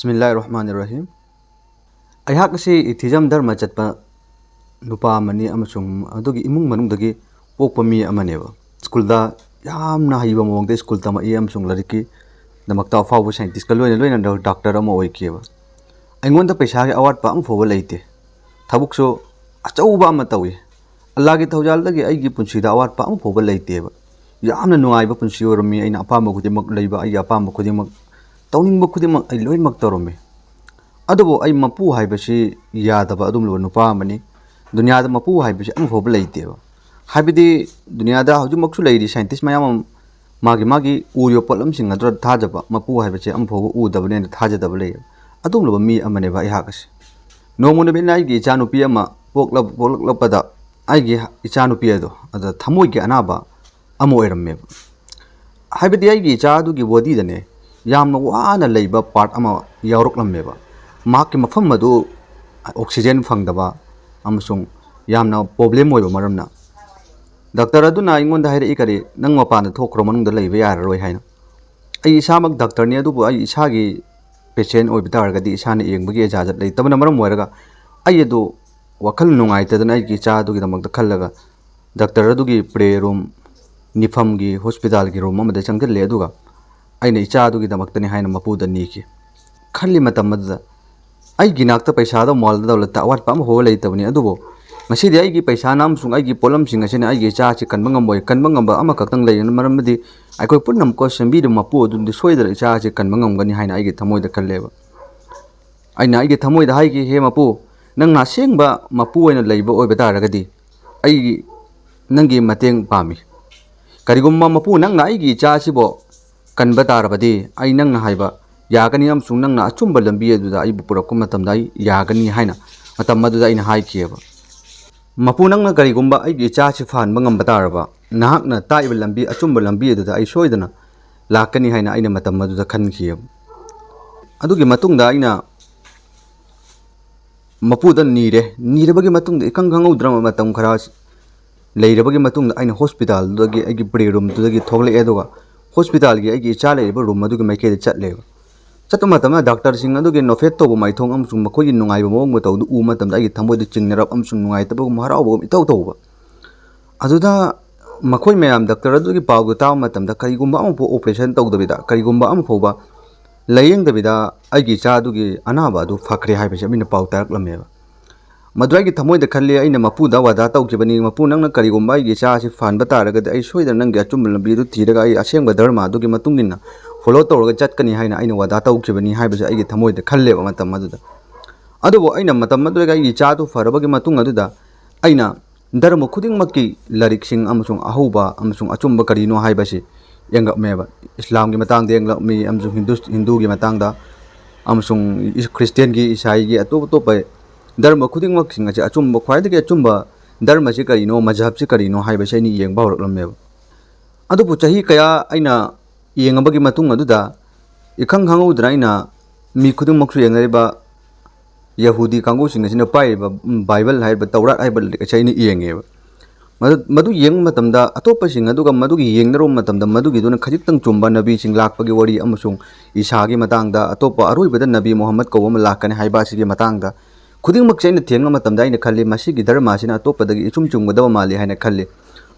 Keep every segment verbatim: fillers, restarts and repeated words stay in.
ꯕꯤꯁꯃꯤꯜꯂꯥꯍꯤꯔ ꯔꯍꯃꯥꯅꯤꯔ ꯔꯍꯤꯝ꯫ ꯑꯩꯍꯥꯛ ꯑꯁꯤ ꯑꯦꯊꯤꯖꯝ ꯙꯔꯃ ꯆꯠꯄ ꯅꯨꯄꯥ ꯑꯃꯅꯤ ꯑꯃꯁꯨꯡ ꯑꯗꯨꯒꯤ ꯏꯃꯨꯡ ꯃꯅꯨꯡꯗꯒꯤ ꯄꯣꯛꯄ ꯃꯤ ꯑꯃꯅꯦꯕ꯫ ꯁ꯭ꯀꯨꯜꯗ ꯌꯥꯝꯅ ꯍꯩꯕ ꯃꯑꯣꯡꯗ ꯁ꯭ꯀꯨꯜ ꯇꯝꯃꯛꯏ ꯑꯃꯁꯨꯡ ꯂꯥꯏꯔꯤꯛꯀꯤꯗꯃꯛꯇ ꯑꯐꯥꯎꯕ ꯁꯥꯏꯟꯇꯤꯁꯀ ꯂꯣꯏꯅ ꯂꯣꯏꯅꯅ ꯗꯥꯛꯇꯔ ꯑꯃ ꯑꯣꯏꯈꯤꯑꯕ꯫ ꯑꯩꯉꯣꯟꯗ ꯄꯩꯁꯥꯒꯤ ꯑꯋꯥꯠꯄ ꯑꯃ ꯐꯥꯎꯕ ꯂꯩꯇꯦ꯫ ꯊꯕꯛꯁꯨ ꯑꯆꯧꯕ ꯑꯃ ꯇꯧꯏ꯫ ꯑꯜꯂꯥꯒꯤ ꯊꯧꯖꯥꯜꯗꯒꯤ ꯑꯩꯒꯤ ꯄꯨꯟꯁꯤꯗ ꯑꯋꯥꯠꯄ ꯑꯃ ꯐꯥꯎꯕ ꯂꯩꯇꯦꯕ꯫ ꯌꯥꯝꯅ ꯅꯨꯡꯉꯥꯏꯕ ꯄꯨꯟꯁꯤ ꯑꯣꯏꯔꯝꯃꯤ꯫ ꯑꯩꯅ ꯑꯄꯥꯝꯕ ꯈꯨꯗꯤꯡꯃꯛ ꯂꯩꯕ, ꯑꯩꯒꯤ ꯑꯄꯥꯝꯕ ꯈꯨꯗꯤꯡꯃꯛ, ꯇꯧꯅꯤꯡꯕ ꯈꯨꯗꯤꯡꯃꯛ ꯑꯩ ꯂꯣꯏꯅꯃꯛ ꯇꯧꯔꯝꯃꯤ꯫ ꯑꯗꯨꯕꯨ ꯑꯩ ꯃꯄꯨ ꯍꯥꯏꯕꯁꯤ ꯌꯥꯗꯕ ꯑꯗꯨꯒꯨꯝꯂꯕ ꯅꯨꯄꯥ ꯑꯃꯅꯤ꯫ ꯗꯨꯅꯤꯌꯥꯗ ꯃꯄꯨ ꯍꯥꯏꯕꯁꯤ ꯑꯃꯐꯥꯎꯕ ꯂꯩꯇꯦꯕ꯫ ꯍꯥꯏꯕꯗꯤ ꯗꯨꯅꯤꯌꯥꯗ ꯍꯧꯖꯤꯛꯃꯛꯁꯨ ꯂꯩꯔꯤ ꯁꯥꯏꯟꯇꯤꯁ ꯃꯌꯥꯝ ꯑꯃ ꯃꯥꯒꯤ ꯃꯥꯒꯤ ꯎꯔꯤꯕ ꯄꯣꯠꯂꯝꯁꯤꯡ ꯑꯗꯨꯗ ꯊꯥꯖꯕ, ꯃꯄꯨ ꯍꯥꯏꯕꯁꯤ ꯑꯃꯐꯥꯎꯕ ꯎꯗꯕꯅꯦꯅ ꯊꯥꯖꯗꯕ ꯂꯩꯌꯦꯕ꯫ ꯑꯗꯨꯒꯨꯝꯂꯕ ꯃꯤ ꯑꯃꯅꯦꯕ ꯑꯩꯍꯥꯛ ꯑꯁꯤ꯫ ꯅꯣꯡꯃ ꯅꯨꯃꯤꯠꯅ ꯑꯩꯒꯤ ꯏꯆꯥꯅꯨꯄꯤ ꯑꯃ ꯄꯣꯛꯂꯛ-, ꯄꯣꯛꯂꯛꯂꯛꯄꯗ ꯑꯩꯒꯤ ꯏꯆꯥꯅꯨꯄꯤ ꯑꯗꯣ ꯑꯗꯨꯗ ꯊꯃꯣꯏꯒꯤ ꯑꯅꯥꯕ ꯑꯃ ꯑꯣꯏꯔꯝꯃꯦꯕ꯫ ꯍꯥꯏꯕꯗꯤ ꯑꯩꯒꯤ ꯏꯆꯥ ꯑꯗꯨꯒꯤ ꯕꯣꯗꯤꯗꯅꯦ ꯌꯥꯝꯅ ꯋꯥꯅ ꯂꯩꯕ ꯄꯥꯔꯠ ꯑꯃ ꯌꯥꯎꯔꯛꯂꯝꯃꯦꯕ꯫ ꯃꯍꯥꯛꯀꯤ ꯃꯐꯝ ꯑꯗꯨ ꯑꯣꯛꯁꯤꯖꯦꯟ ꯐꯪꯗꯕ ꯑꯃꯁꯨꯡ ꯌꯥꯝꯅ ꯄ꯭ꯔꯣꯕ꯭ꯂꯦꯝ ꯑꯣꯏꯕ ꯃꯔꯝꯅ꯫ ꯗꯥꯛꯇꯔ ꯑꯗꯨꯅ ꯑꯩꯉꯣꯟꯗ ꯍꯥꯏꯔꯛꯏ, "ꯀꯔꯤ, ꯅꯪ ꯃꯄꯥꯟꯗ ꯊꯣꯛꯈ꯭ꯔꯣ, ꯃꯅꯨꯡꯗ ꯂꯩꯕ ꯌꯥꯔꯔꯣꯏ" ꯍꯥꯏꯅ꯫ ꯑꯩ ꯏꯁꯥꯃꯛ ꯗꯥꯛꯇꯔꯅꯤ, ꯑꯗꯨꯕꯨ ꯑꯩ ꯏꯁꯥꯒꯤ ꯄꯦꯁꯦꯟ ꯑꯣꯏꯕ ꯇꯥꯔꯒꯗꯤ ꯏꯁꯥꯅ ꯌꯦꯡꯕꯒꯤ ꯏꯖꯥꯖꯠ ꯂꯩꯇꯕꯅ ꯃꯔꯝ ꯑꯣꯏꯔꯒ ꯑꯩ ꯑꯗꯨ ꯋꯥꯈꯜ ꯅꯨꯡꯉꯥꯏꯇꯗꯅ ꯑꯩꯒꯤ ꯏꯆꯥ ꯑꯗꯨꯒꯤꯗꯃꯛꯇ ꯈꯜꯂꯒ ꯗꯥꯛꯇꯔ ꯑꯗꯨꯒꯤ ꯄ꯭ꯔꯦ ꯔꯨꯝ, ꯅꯤꯐꯝꯒꯤ ꯍꯣꯁꯄꯤꯇꯥꯜꯒꯤ ꯔꯨꯝ ꯑꯃꯗ ꯆꯪꯁꯤꯜꯂꯦ, ꯑꯗꯨꯒ ꯑꯩꯅ ꯏꯆꯥ ꯑꯗꯨꯒꯤꯗꯃꯛꯇꯅꯤ ꯍꯥꯏꯅ ꯃꯄꯨꯗ ꯅꯤꯈꯤ꯫ ꯈꯜꯂꯤ ꯃꯇꯝ ꯑꯗꯨꯗ ꯑꯩꯒꯤ ꯅꯥꯛꯇ ꯄꯩꯁꯥꯗ, ꯃꯥꯜꯗ, ꯗꯧꯂꯠꯇ ꯑꯋꯥꯠꯄ ꯑꯃꯐꯥꯎꯕ ꯂꯩꯇꯕꯅꯤ, ꯑꯗꯨꯕꯨ ꯉꯁꯤꯗꯤ ꯑꯩꯒꯤ ꯄꯩꯁꯥꯅ ꯑꯃꯁꯨꯡ ꯑꯩꯒꯤ ꯄꯣꯠꯂꯝꯁꯤꯡ ꯑꯁꯤꯅ ꯑꯩꯒꯤ ꯏꯆꯥ ꯑꯁꯤ ꯀꯟꯕ ꯉꯝꯃꯣꯏ꯫ ꯀꯟꯕ ꯉꯝꯕ ꯑꯃꯈꯛꯇꯪ ꯂꯩꯔꯤꯅ ꯃꯔꯝꯗꯤ ꯑꯩꯈꯣꯏ ꯄꯨꯝꯅꯃꯛꯀ ꯁꯦꯝꯕꯤꯔꯤꯕ ꯃꯄꯨ ꯑꯗꯨꯅꯗꯤ ꯁꯣꯏꯗꯅ ꯏꯆꯥ ꯑꯁꯤ ꯀꯟꯕ ꯉꯝꯒꯅꯤ ꯍꯥꯏꯅ ꯑꯩꯒꯤ ꯊꯃꯣꯏꯗ ꯈꯜꯂꯦꯕ꯫ ꯑꯩꯅ ꯑꯩꯒꯤ ꯊꯃꯣꯏꯗ ꯍꯥꯏꯈꯤ, "ꯍꯦ ꯃꯄꯨ, ꯅꯪꯅ ꯑꯁꯦꯡꯕ ꯃꯄꯨ ꯑꯣꯏꯅ ꯂꯩꯕ ꯑꯣꯏꯕ ꯇꯥꯔꯒꯗꯤ ꯑꯩꯒꯤ, ꯅꯪꯒꯤ ꯃꯇꯦꯡ ꯄꯥꯝꯃꯤ꯫ ꯀꯔꯤꯒꯨꯝꯕ ꯃꯄꯨ ꯅꯪꯅ ꯑꯩꯒꯤ ꯏꯆꯥ ꯑꯁꯤꯕꯨ ꯀꯟꯕ ꯇꯥꯔꯕꯗꯤ ꯑꯩ ꯅꯪꯅ ꯍꯥꯏꯕ ꯌꯥꯒꯅꯤ ꯑꯃꯁꯨꯡ ꯅꯪꯅ ꯑꯆꯨꯝꯕ ꯂꯝꯕꯤ ꯑꯗꯨꯗ ꯑꯩꯕꯨ ꯄꯨꯔꯛꯄ ꯃꯇꯝꯗ ꯑꯩ ꯌꯥꯒꯅꯤ" ꯍꯥꯏꯅ ꯃꯇꯝ ꯑꯗꯨꯗ ꯑꯩꯅ ꯍꯥꯏꯈꯤꯑꯕ꯫ "ꯃꯄꯨ, ꯅꯪꯅ ꯀꯔꯤꯒꯨꯝꯕ ꯑꯩꯒꯤ ꯏꯆꯥ ꯑꯁꯤ ꯐꯍꯟꯕ ꯉꯝꯕ ꯇꯥꯔꯕ, ꯅꯍꯥꯛꯅ ꯇꯥꯛꯏꯕ ꯂꯝꯕꯤ, ꯑꯆꯨꯝꯕ ꯂꯝꯕꯤ ꯑꯗꯨꯗ ꯑꯩ ꯁꯣꯏꯗꯅ ꯂꯥꯛꯀꯅꯤ" ꯍꯥꯏꯅ ꯑꯩꯅ ꯃꯇꯝ ꯑꯗꯨꯗ ꯈꯟꯈꯤꯑꯕ꯫ ꯑꯗꯨꯒꯤ ꯃꯇꯨꯡꯗ ꯑꯩꯅ ꯃꯄꯨꯗ ꯅꯤꯔꯦ꯫ ꯅꯤꯔꯕꯒꯤ ꯃꯇꯨꯡꯗ ꯏꯈꯪ ꯈꯪꯍꯧꯗ꯭ꯔꯕ ꯃꯇꯝ ꯈꯔ ꯂꯩꯔꯕꯒꯤ ꯃꯇꯨꯡꯗ ꯑꯩꯅ ꯍꯣꯁꯄꯤꯇꯥꯜꯗꯨꯗꯒꯤ, ꯑꯩꯒꯤ ꯄ꯭ꯔꯦ ꯔꯨꯝꯗꯨꯗꯒꯤ ꯊꯣꯛꯂꯛꯑꯦ, ꯑꯗꯨꯒ ꯍꯣꯁꯄꯤꯇꯥꯜꯒꯤ ꯑꯩꯒꯤ ꯏꯆꯥ ꯂꯩꯔꯤꯕ ꯔꯨꯝ ꯑꯗꯨꯒꯤ ꯃꯥꯏꯀꯩꯗ ꯆꯠꯂꯦꯕ꯫ ꯆꯠꯄ ꯃꯇꯝꯗ ꯗꯥꯛꯇꯔꯁꯤꯡ ꯑꯗꯨꯒꯤ ꯅꯣꯐꯦꯠ ꯇꯧꯕ ꯃꯥꯏꯊꯣꯡ ꯑꯃꯁꯨꯡ ꯃꯈꯣꯏꯒꯤ ꯅꯨꯡꯉꯥꯏꯕ ꯃꯑꯣꯡ ꯃꯇꯧꯗꯨ ꯎꯕ ꯃꯇꯝꯗ ꯑꯩꯒꯤ ꯊꯃꯣꯏꯗ ꯆꯤꯡꯅꯔꯞ ꯑꯃꯁꯨꯡ ꯅꯨꯡꯉꯥꯏꯇꯕꯒꯨꯝ ꯍꯔꯥꯎꯕꯒꯨꯝ ꯏꯇꯧ ꯇꯧꯕ꯫ ꯑꯗꯨꯗ ꯃꯈꯣꯏ ꯃꯌꯥꯝ ꯗꯥꯛꯇꯔ ꯑꯗꯨꯒꯤ ꯄꯥꯎꯗꯨ ꯇꯥꯕ ꯃꯇꯝꯗ ꯀꯔꯤꯒꯨꯝꯕ ꯑꯃꯐꯥꯎ ꯑꯣꯄꯔꯦꯁꯟ ꯇꯧꯗꯕꯤꯗ, ꯀꯔꯤꯒꯨꯝꯕ ꯑꯃꯐꯥꯎꯕ ꯂꯥꯌꯦꯡꯗꯕꯤꯗ ꯑꯩꯒꯤ ꯏꯆꯥꯗꯨꯒꯤ ꯑꯅꯥꯕ ꯑꯗꯨ ꯐꯈ꯭ꯔꯦ ꯍꯥꯏꯕꯁꯤ ꯃꯤꯅ ꯄꯥꯎ ꯇꯥꯔꯛꯂꯝꯃꯦꯕ꯫ ꯃꯗꯨ ꯑꯩꯒꯤ ꯊꯃꯣꯏꯗ ꯈꯜꯂꯤ, ꯑꯩꯅ ꯃꯄꯨꯗ ꯋꯥꯗꯥ ꯇꯧꯈꯤꯕꯅꯤ, "ꯃꯄꯨ, ꯅꯪꯅ ꯀꯔꯤꯒꯨꯝꯕ ꯑꯩꯒꯤ ꯏꯆꯥ ꯑꯁꯤ ꯐꯍꯟꯕ ꯇꯥꯔꯒꯗꯤ ꯑꯩ ꯁꯣꯏꯗꯅ ꯅꯪꯒꯤ ꯑꯆꯨꯝꯕ ꯂꯝꯕꯤ ꯑꯗꯨ ꯊꯤꯔꯒ ꯑꯩ ꯑꯁꯦꯡꯕ ꯙꯔꯃ ꯑꯗꯨꯒꯤ ꯃꯇꯨꯡ ꯏꯟꯅ ꯐꯣꯂꯣ ꯇꯧꯔꯒ ꯆꯠꯀꯅꯤ" ꯍꯥꯏꯅ ꯑꯩꯅ ꯋꯥꯗꯥ ꯇꯧꯈꯤꯕꯅꯤ ꯍꯥꯏꯕꯁꯦ ꯑꯩꯒꯤ ꯊꯃꯣꯏꯗ ꯈꯜꯂꯦꯕ ꯃꯇꯝ ꯑꯗꯨꯗ꯫ ꯑꯗꯨꯕꯨ ꯑꯩꯅ ꯃꯇꯝ ꯑꯗꯨꯗ ꯑꯩꯒꯤ ꯏꯆꯥꯗꯨ ꯐꯔꯕꯒꯤ ꯃꯇꯨꯡ ꯑꯗꯨꯗ ꯑꯩꯅ ꯙꯔꯃ ꯈꯨꯗꯤꯡꯃꯛꯀꯤ ꯂꯥꯏꯔꯤꯛꯁꯤꯡ ꯑꯃꯁꯨꯡ ꯑꯍꯧꯕ ꯑꯃꯁꯨꯡ ꯑꯆꯨꯝꯕ ꯀꯔꯤꯅꯣ ꯍꯥꯏꯕꯁꯤ ꯌꯦꯡꯂꯛꯃꯦꯕ꯫ ꯏꯁꯂꯥꯝꯒꯤ ꯃꯇꯥꯡꯗ ꯌꯦꯡꯂꯛꯃꯤ ꯑꯃꯁꯨꯡ ꯍꯤꯟꯗꯨ, ꯍꯤꯟꯗꯨꯒꯤ ꯃꯇꯥꯡꯗ ꯑꯃꯁꯨꯡ ꯏꯁ-, ꯈ꯭ꯔꯤꯁꯇꯤꯌꯥꯟꯒꯤ, ꯏꯁꯥꯏꯒꯤ, ꯑꯇꯣꯞ ꯑꯇꯣꯞꯄ ꯙꯔꯃ ꯈꯨꯗꯤꯡꯃꯛꯁꯤꯡ ꯑꯁꯤ ꯑꯆꯨꯝꯕ, ꯈ꯭ꯋꯥꯏꯗꯒꯤ ꯑꯆꯨꯝꯕ ꯙꯔꯃꯁꯤ ꯀꯔꯤꯅꯣ, ꯃꯖꯍꯕꯁꯤ ꯀꯔꯤꯅꯣ ꯍꯥꯏꯕꯁꯤ ꯑꯩꯅ ꯌꯦꯡꯕ ꯍꯧꯔꯛꯂꯝꯃꯦꯕ꯫ ꯑꯗꯨꯕꯨ ꯆꯍꯤ ꯀꯌꯥ ꯑꯩꯅ ꯌꯦꯡꯉꯕꯒꯤ ꯃꯇꯨꯡ ꯑꯗꯨꯗ ꯏꯈꯪ ꯈꯪꯍꯧꯗꯅ ꯑꯩꯅ ꯃꯤ ꯈꯨꯗꯤꯡꯃꯛꯁꯨ ꯌꯦꯡꯅꯔꯤꯕ ꯌꯍꯨꯗꯤ ꯀꯥꯡꯕꯨꯁꯤꯡ ꯑꯁꯤꯅ ꯄꯥꯏꯔꯤꯕ, ꯎꯝ, ꯕꯥꯏꯕꯜ ꯍꯥꯏꯔꯤꯕ, ꯇꯧꯔꯥꯠ ꯍꯥꯏꯕ ꯂꯥꯏꯔꯤꯛ ꯑꯁꯤ ꯑꯩꯅ ꯌꯦꯡꯉꯦꯕ꯫ ꯃꯗꯨ, ꯃꯗꯨ ꯌꯦꯡꯕ ꯃꯇꯝꯗ ꯑꯇꯣꯞꯄꯁꯤꯡ ꯑꯗꯨꯒ ꯃꯗꯨꯒꯤ ꯌꯦꯡꯅꯔꯨꯕ ꯃꯇꯝꯗ ꯃꯗꯨꯒꯤꯗꯨꯅ ꯈꯖꯤꯛꯇꯪ ꯆꯨꯝꯕ ꯅꯕꯤꯁꯤꯡ ꯂꯥꯛꯄꯒꯤ ꯋꯥꯔꯤ ꯑꯃꯁꯨꯡ ꯏꯁꯥꯒꯤ ꯃꯇꯥꯡꯗ ꯑꯇꯣꯞꯄ ꯑꯔꯣꯏꯕꯗ ꯅꯕꯤ ꯃꯨꯍꯝꯃꯗ ꯀꯧꯕ ꯑꯃ ꯂꯥꯛꯀꯅꯤ ꯍꯥꯏꯕ ꯑꯁꯤꯒꯤ ꯃꯇꯥꯡꯗ ꯈꯨꯗꯤꯡꯃꯛꯁꯦ ꯑꯩꯅ ꯊꯦꯡꯕ ꯃꯇꯝꯗ ꯑꯩꯅ ꯈꯜꯂꯤ, "ꯃꯁꯤꯒꯤ ꯙꯔꯃ ꯑꯁꯤꯅ ꯑꯇꯣꯞꯄꯗꯒꯤ ꯏꯆꯨꯝ ꯆꯨꯝꯒꯗꯕ ꯃꯥꯜꯂꯤ" ꯍꯥꯏꯅ ꯈꯜꯂꯤ꯫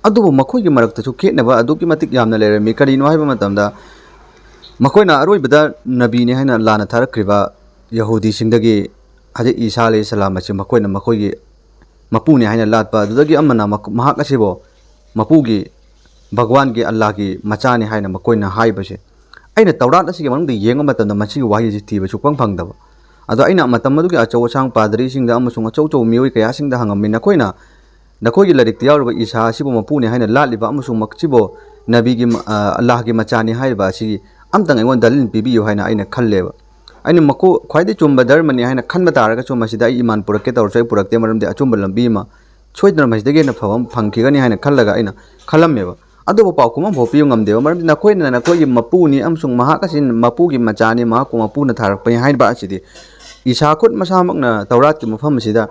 ꯑꯗꯨꯕꯨ ꯃꯈꯣꯏꯒꯤ ꯃꯔꯛꯇꯁꯨ ꯈꯦꯠꯅꯕ ꯑꯗꯨꯛꯀꯤ ꯃꯇꯤꯛ ꯌꯥꯝꯅ ꯂꯩꯔꯝꯃꯤ꯫ ꯀꯔꯤꯅꯣ ꯍꯥꯏꯕ ꯃꯇꯝꯗ ꯃꯈꯣꯏꯅ ꯑꯔꯣꯏꯕꯗ ꯅꯕꯤꯅꯤ ꯍꯥꯏꯅ ꯂꯥꯟꯅ ꯊꯥꯔꯛꯈ꯭ꯔꯤꯕ ꯌꯍꯨꯗꯤꯁꯤꯡꯗꯒꯤ ꯍꯖꯔꯠ ꯏꯁꯥ ꯑꯂꯩꯍꯤ ꯁꯂꯥꯝ ꯑꯁꯤ ꯃꯈꯣꯏꯅ ꯃꯈꯣꯏꯒꯤ ꯃꯄꯨꯅꯤ ꯍꯥꯏꯅ ꯂꯥꯠꯄ, ꯑꯗꯨꯗꯒꯤ ꯑꯃꯅ ꯃꯈ-, ꯃꯍꯥꯛ ꯑꯁꯤꯕꯨ ꯃꯄꯨꯒꯤ ꯚꯒꯋꯥꯟꯒꯤ ꯑꯜꯂꯥꯍꯒꯤ ꯃꯆꯥꯅꯤ ꯍꯥꯏꯅ ꯃꯈꯣꯏꯅ ꯍꯥꯏꯕꯁꯦ, ꯑꯩꯅ ꯇꯧꯔꯥꯠ ꯑꯁꯤꯒꯤ ꯃꯅꯨꯡꯗ ꯌꯦꯡꯕ ꯃꯇꯝꯗ ꯃꯁꯤꯒꯤ ꯋꯥꯍꯩ ꯑꯁꯤ ꯊꯤꯕ ꯁꯨꯛꯐꯪ ꯐꯪꯗꯕ꯫ ꯑꯗꯣ ꯑꯩꯅ ꯃꯇꯝ ꯑꯗꯨꯒꯤ ꯑꯆꯧ ꯑꯁꯥꯡ ꯄꯥꯗ꯭ꯔꯤꯁꯤꯡꯗ ꯑꯃꯁꯨꯡ ꯑꯆꯧ ꯑꯆꯧꯕ ꯃꯤꯑꯣꯏ ꯀꯌꯥꯁꯤꯡꯗ ꯍꯪꯉꯝꯃꯤ, "ꯅꯈꯣꯏꯅ, ꯅꯈꯣꯏꯒꯤ ꯂꯥꯏꯔꯤꯛꯇ ꯌꯥꯎꯔꯤꯕ ꯏꯁꯥ ꯑꯁꯤꯕꯨ ꯃꯄꯨꯅꯤ ꯍꯥꯏꯅ ꯂꯥꯠꯂꯤꯕ ꯑꯃꯁꯨꯡ ꯃꯁꯤꯕꯨ ꯅꯕꯤꯒꯤ ꯃ-, ꯑ, ꯑꯜꯂꯥꯍꯒꯤ ꯃꯆꯥꯅꯤ ꯍꯥꯏꯔꯤꯕ ꯑꯁꯤꯒꯤ ꯑꯝꯇꯪ ꯑꯩꯉꯣꯟꯗ ꯗꯂꯤꯜ ꯄꯤꯕꯤꯌꯨ" ꯍꯥꯏꯅ ꯑꯩꯅ ꯈꯜꯂꯦꯕ꯫ ꯑꯩꯅ ꯃꯈꯣ-, ꯈ꯭ꯋꯥꯏꯗꯒꯤ ꯆꯨꯝꯕ ꯙꯔꯃꯅꯤ ꯍꯥꯏꯅ ꯈꯟꯕ ꯇꯥꯔꯒꯁꯨ ꯃꯁꯤꯗ ꯑꯩ ꯏꯃꯥꯟ ꯄꯨꯔꯛꯀꯦ ꯇꯧꯔꯁꯨ ꯑꯩ ꯄꯨꯔꯛꯇꯦ, ꯃꯔꯝꯗꯤ ꯑꯆꯨꯝꯕ ꯂꯝꯕꯤ ꯑꯃ ꯁꯣꯏꯗꯅ ꯃꯁꯤꯗꯒꯤ ꯍꯦꯟꯅ ꯐꯕ ꯑꯃ ꯐꯪꯈꯤꯒꯅꯤ ꯍꯥꯏꯅ ꯈꯜꯂꯒ ꯑꯩꯅ ꯈꯜꯂꯝꯃꯦꯕ꯫ ꯑꯗꯨꯕꯨ ꯄꯥꯎꯈꯨꯝ ꯑꯃꯐꯥꯎ ꯄꯤꯕ ꯉꯝꯗꯦꯕ, ꯃꯔꯝꯗꯤ ꯅꯈꯣꯏꯅ ꯅꯈꯣꯏꯒꯤ ꯃꯄꯨꯅꯤ ꯑꯃꯁꯨꯡ ꯃꯍꯥꯛ ꯑꯁꯤ ꯃꯄꯨꯒꯤ ꯃꯆꯥꯅꯤ, ꯃꯍꯥꯛꯄꯨ ꯃꯄꯨꯅ ꯊꯥꯔꯛꯄꯅꯤ ꯍꯥꯏꯕ ꯑꯁꯤꯗꯤ ꯏꯁꯥ ꯈꯨꯠ ꯃꯁꯥꯃꯛꯅ ꯇꯧꯔꯥꯠꯀꯤ ꯃꯐꯝ ꯑꯁꯤꯗ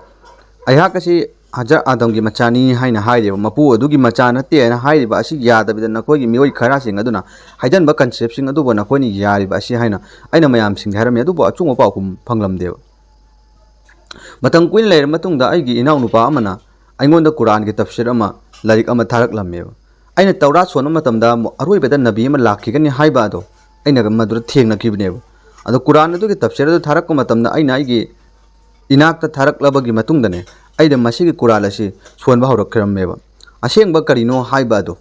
ꯑꯩꯍꯥꯛ ꯑꯁꯤ ꯍꯖꯔꯠ ꯑꯥꯗꯝꯒꯤ ꯃꯆꯥꯅꯤ ꯍꯥꯏꯅ ꯍꯥꯏꯔꯤꯕ, ꯃꯄꯨ ꯑꯗꯨꯒꯤ ꯃꯆꯥ ꯅꯠꯇꯦ ꯍꯥꯏꯅ ꯍꯥꯏꯔꯤꯕ ꯑꯁꯤ ꯌꯥꯗꯕꯤꯗ ꯅꯈꯣꯏꯒꯤ ꯃꯤꯑꯣꯏ ꯈꯔꯁꯤꯡ ꯑꯗꯨꯅ ꯍꯥꯏꯖꯟꯕ conceptꯁꯤꯡ ꯑꯗꯨꯕꯨ ꯅꯈꯣꯏꯅ ꯌꯥꯔꯤꯕ ꯑꯁꯤ ꯍꯥꯏꯅ ꯑꯩꯅ ꯃꯌꯥꯝꯁꯤꯡꯗ ꯍꯥꯏꯔꯝꯃꯤ, ꯑꯗꯨꯕꯨ ꯑꯆꯨꯝꯕ ꯄꯥꯎꯈꯨꯝ ꯐꯪꯂꯝꯗꯦꯕ꯫ ꯃꯇꯝ ꯀꯨꯏꯅ ꯂꯩꯔꯕ ꯃꯇꯨꯡꯗ ꯑꯩꯒꯤ ꯏꯅꯥꯎꯅꯨꯄꯥ ꯑꯃꯅ ꯑꯩꯉꯣꯟꯗ ꯀꯨꯔꯥꯟꯒꯤ ꯇꯐꯁꯤꯔ ꯑꯃ, ꯂꯥꯏꯔꯤꯛ ꯑꯃ ꯊꯥꯔꯛꯂꯝꯃꯦꯕ꯫ ꯑꯩꯅ ꯇꯧꯔꯥꯠ ꯁꯣꯟꯕ ꯃꯇꯝꯗ ꯑꯃꯨꯛ ꯑꯔꯣꯏꯕꯗ ꯅꯕꯤ ꯑꯃ ꯂꯥꯛꯈꯤꯒꯅꯤ ꯍꯥꯏꯕ ꯑꯗꯣ ꯑꯩꯅ ꯃꯗꯨꯗ ꯊꯦꯡꯅꯈꯤꯕꯅꯦꯕ꯫ ꯑꯗꯣ ꯀꯨꯔꯥꯟ ꯑꯗꯨꯒꯤ ꯇꯐꯁꯤꯔ ꯑꯗꯨ ꯊꯥꯔꯛꯄ ꯃꯇꯝꯗ ꯑꯩꯅ ꯑꯩꯒꯤ ꯏꯅꯥꯛꯇ ꯊꯥꯔꯛꯂꯕꯒꯤ ꯃꯇꯨꯡꯗꯅꯦ, ꯑꯩꯅ ꯃꯁꯤꯒꯤ ꯀꯨꯔꯥꯟ ꯑꯁꯤ ꯁꯣꯟꯕ ꯍꯧꯔꯛꯈ꯭ꯔꯝꯃꯦꯕ꯫ ꯑꯁꯦꯡꯕ ꯀꯔꯤꯅꯣ ꯍꯥꯏꯕ ꯑꯗꯣ,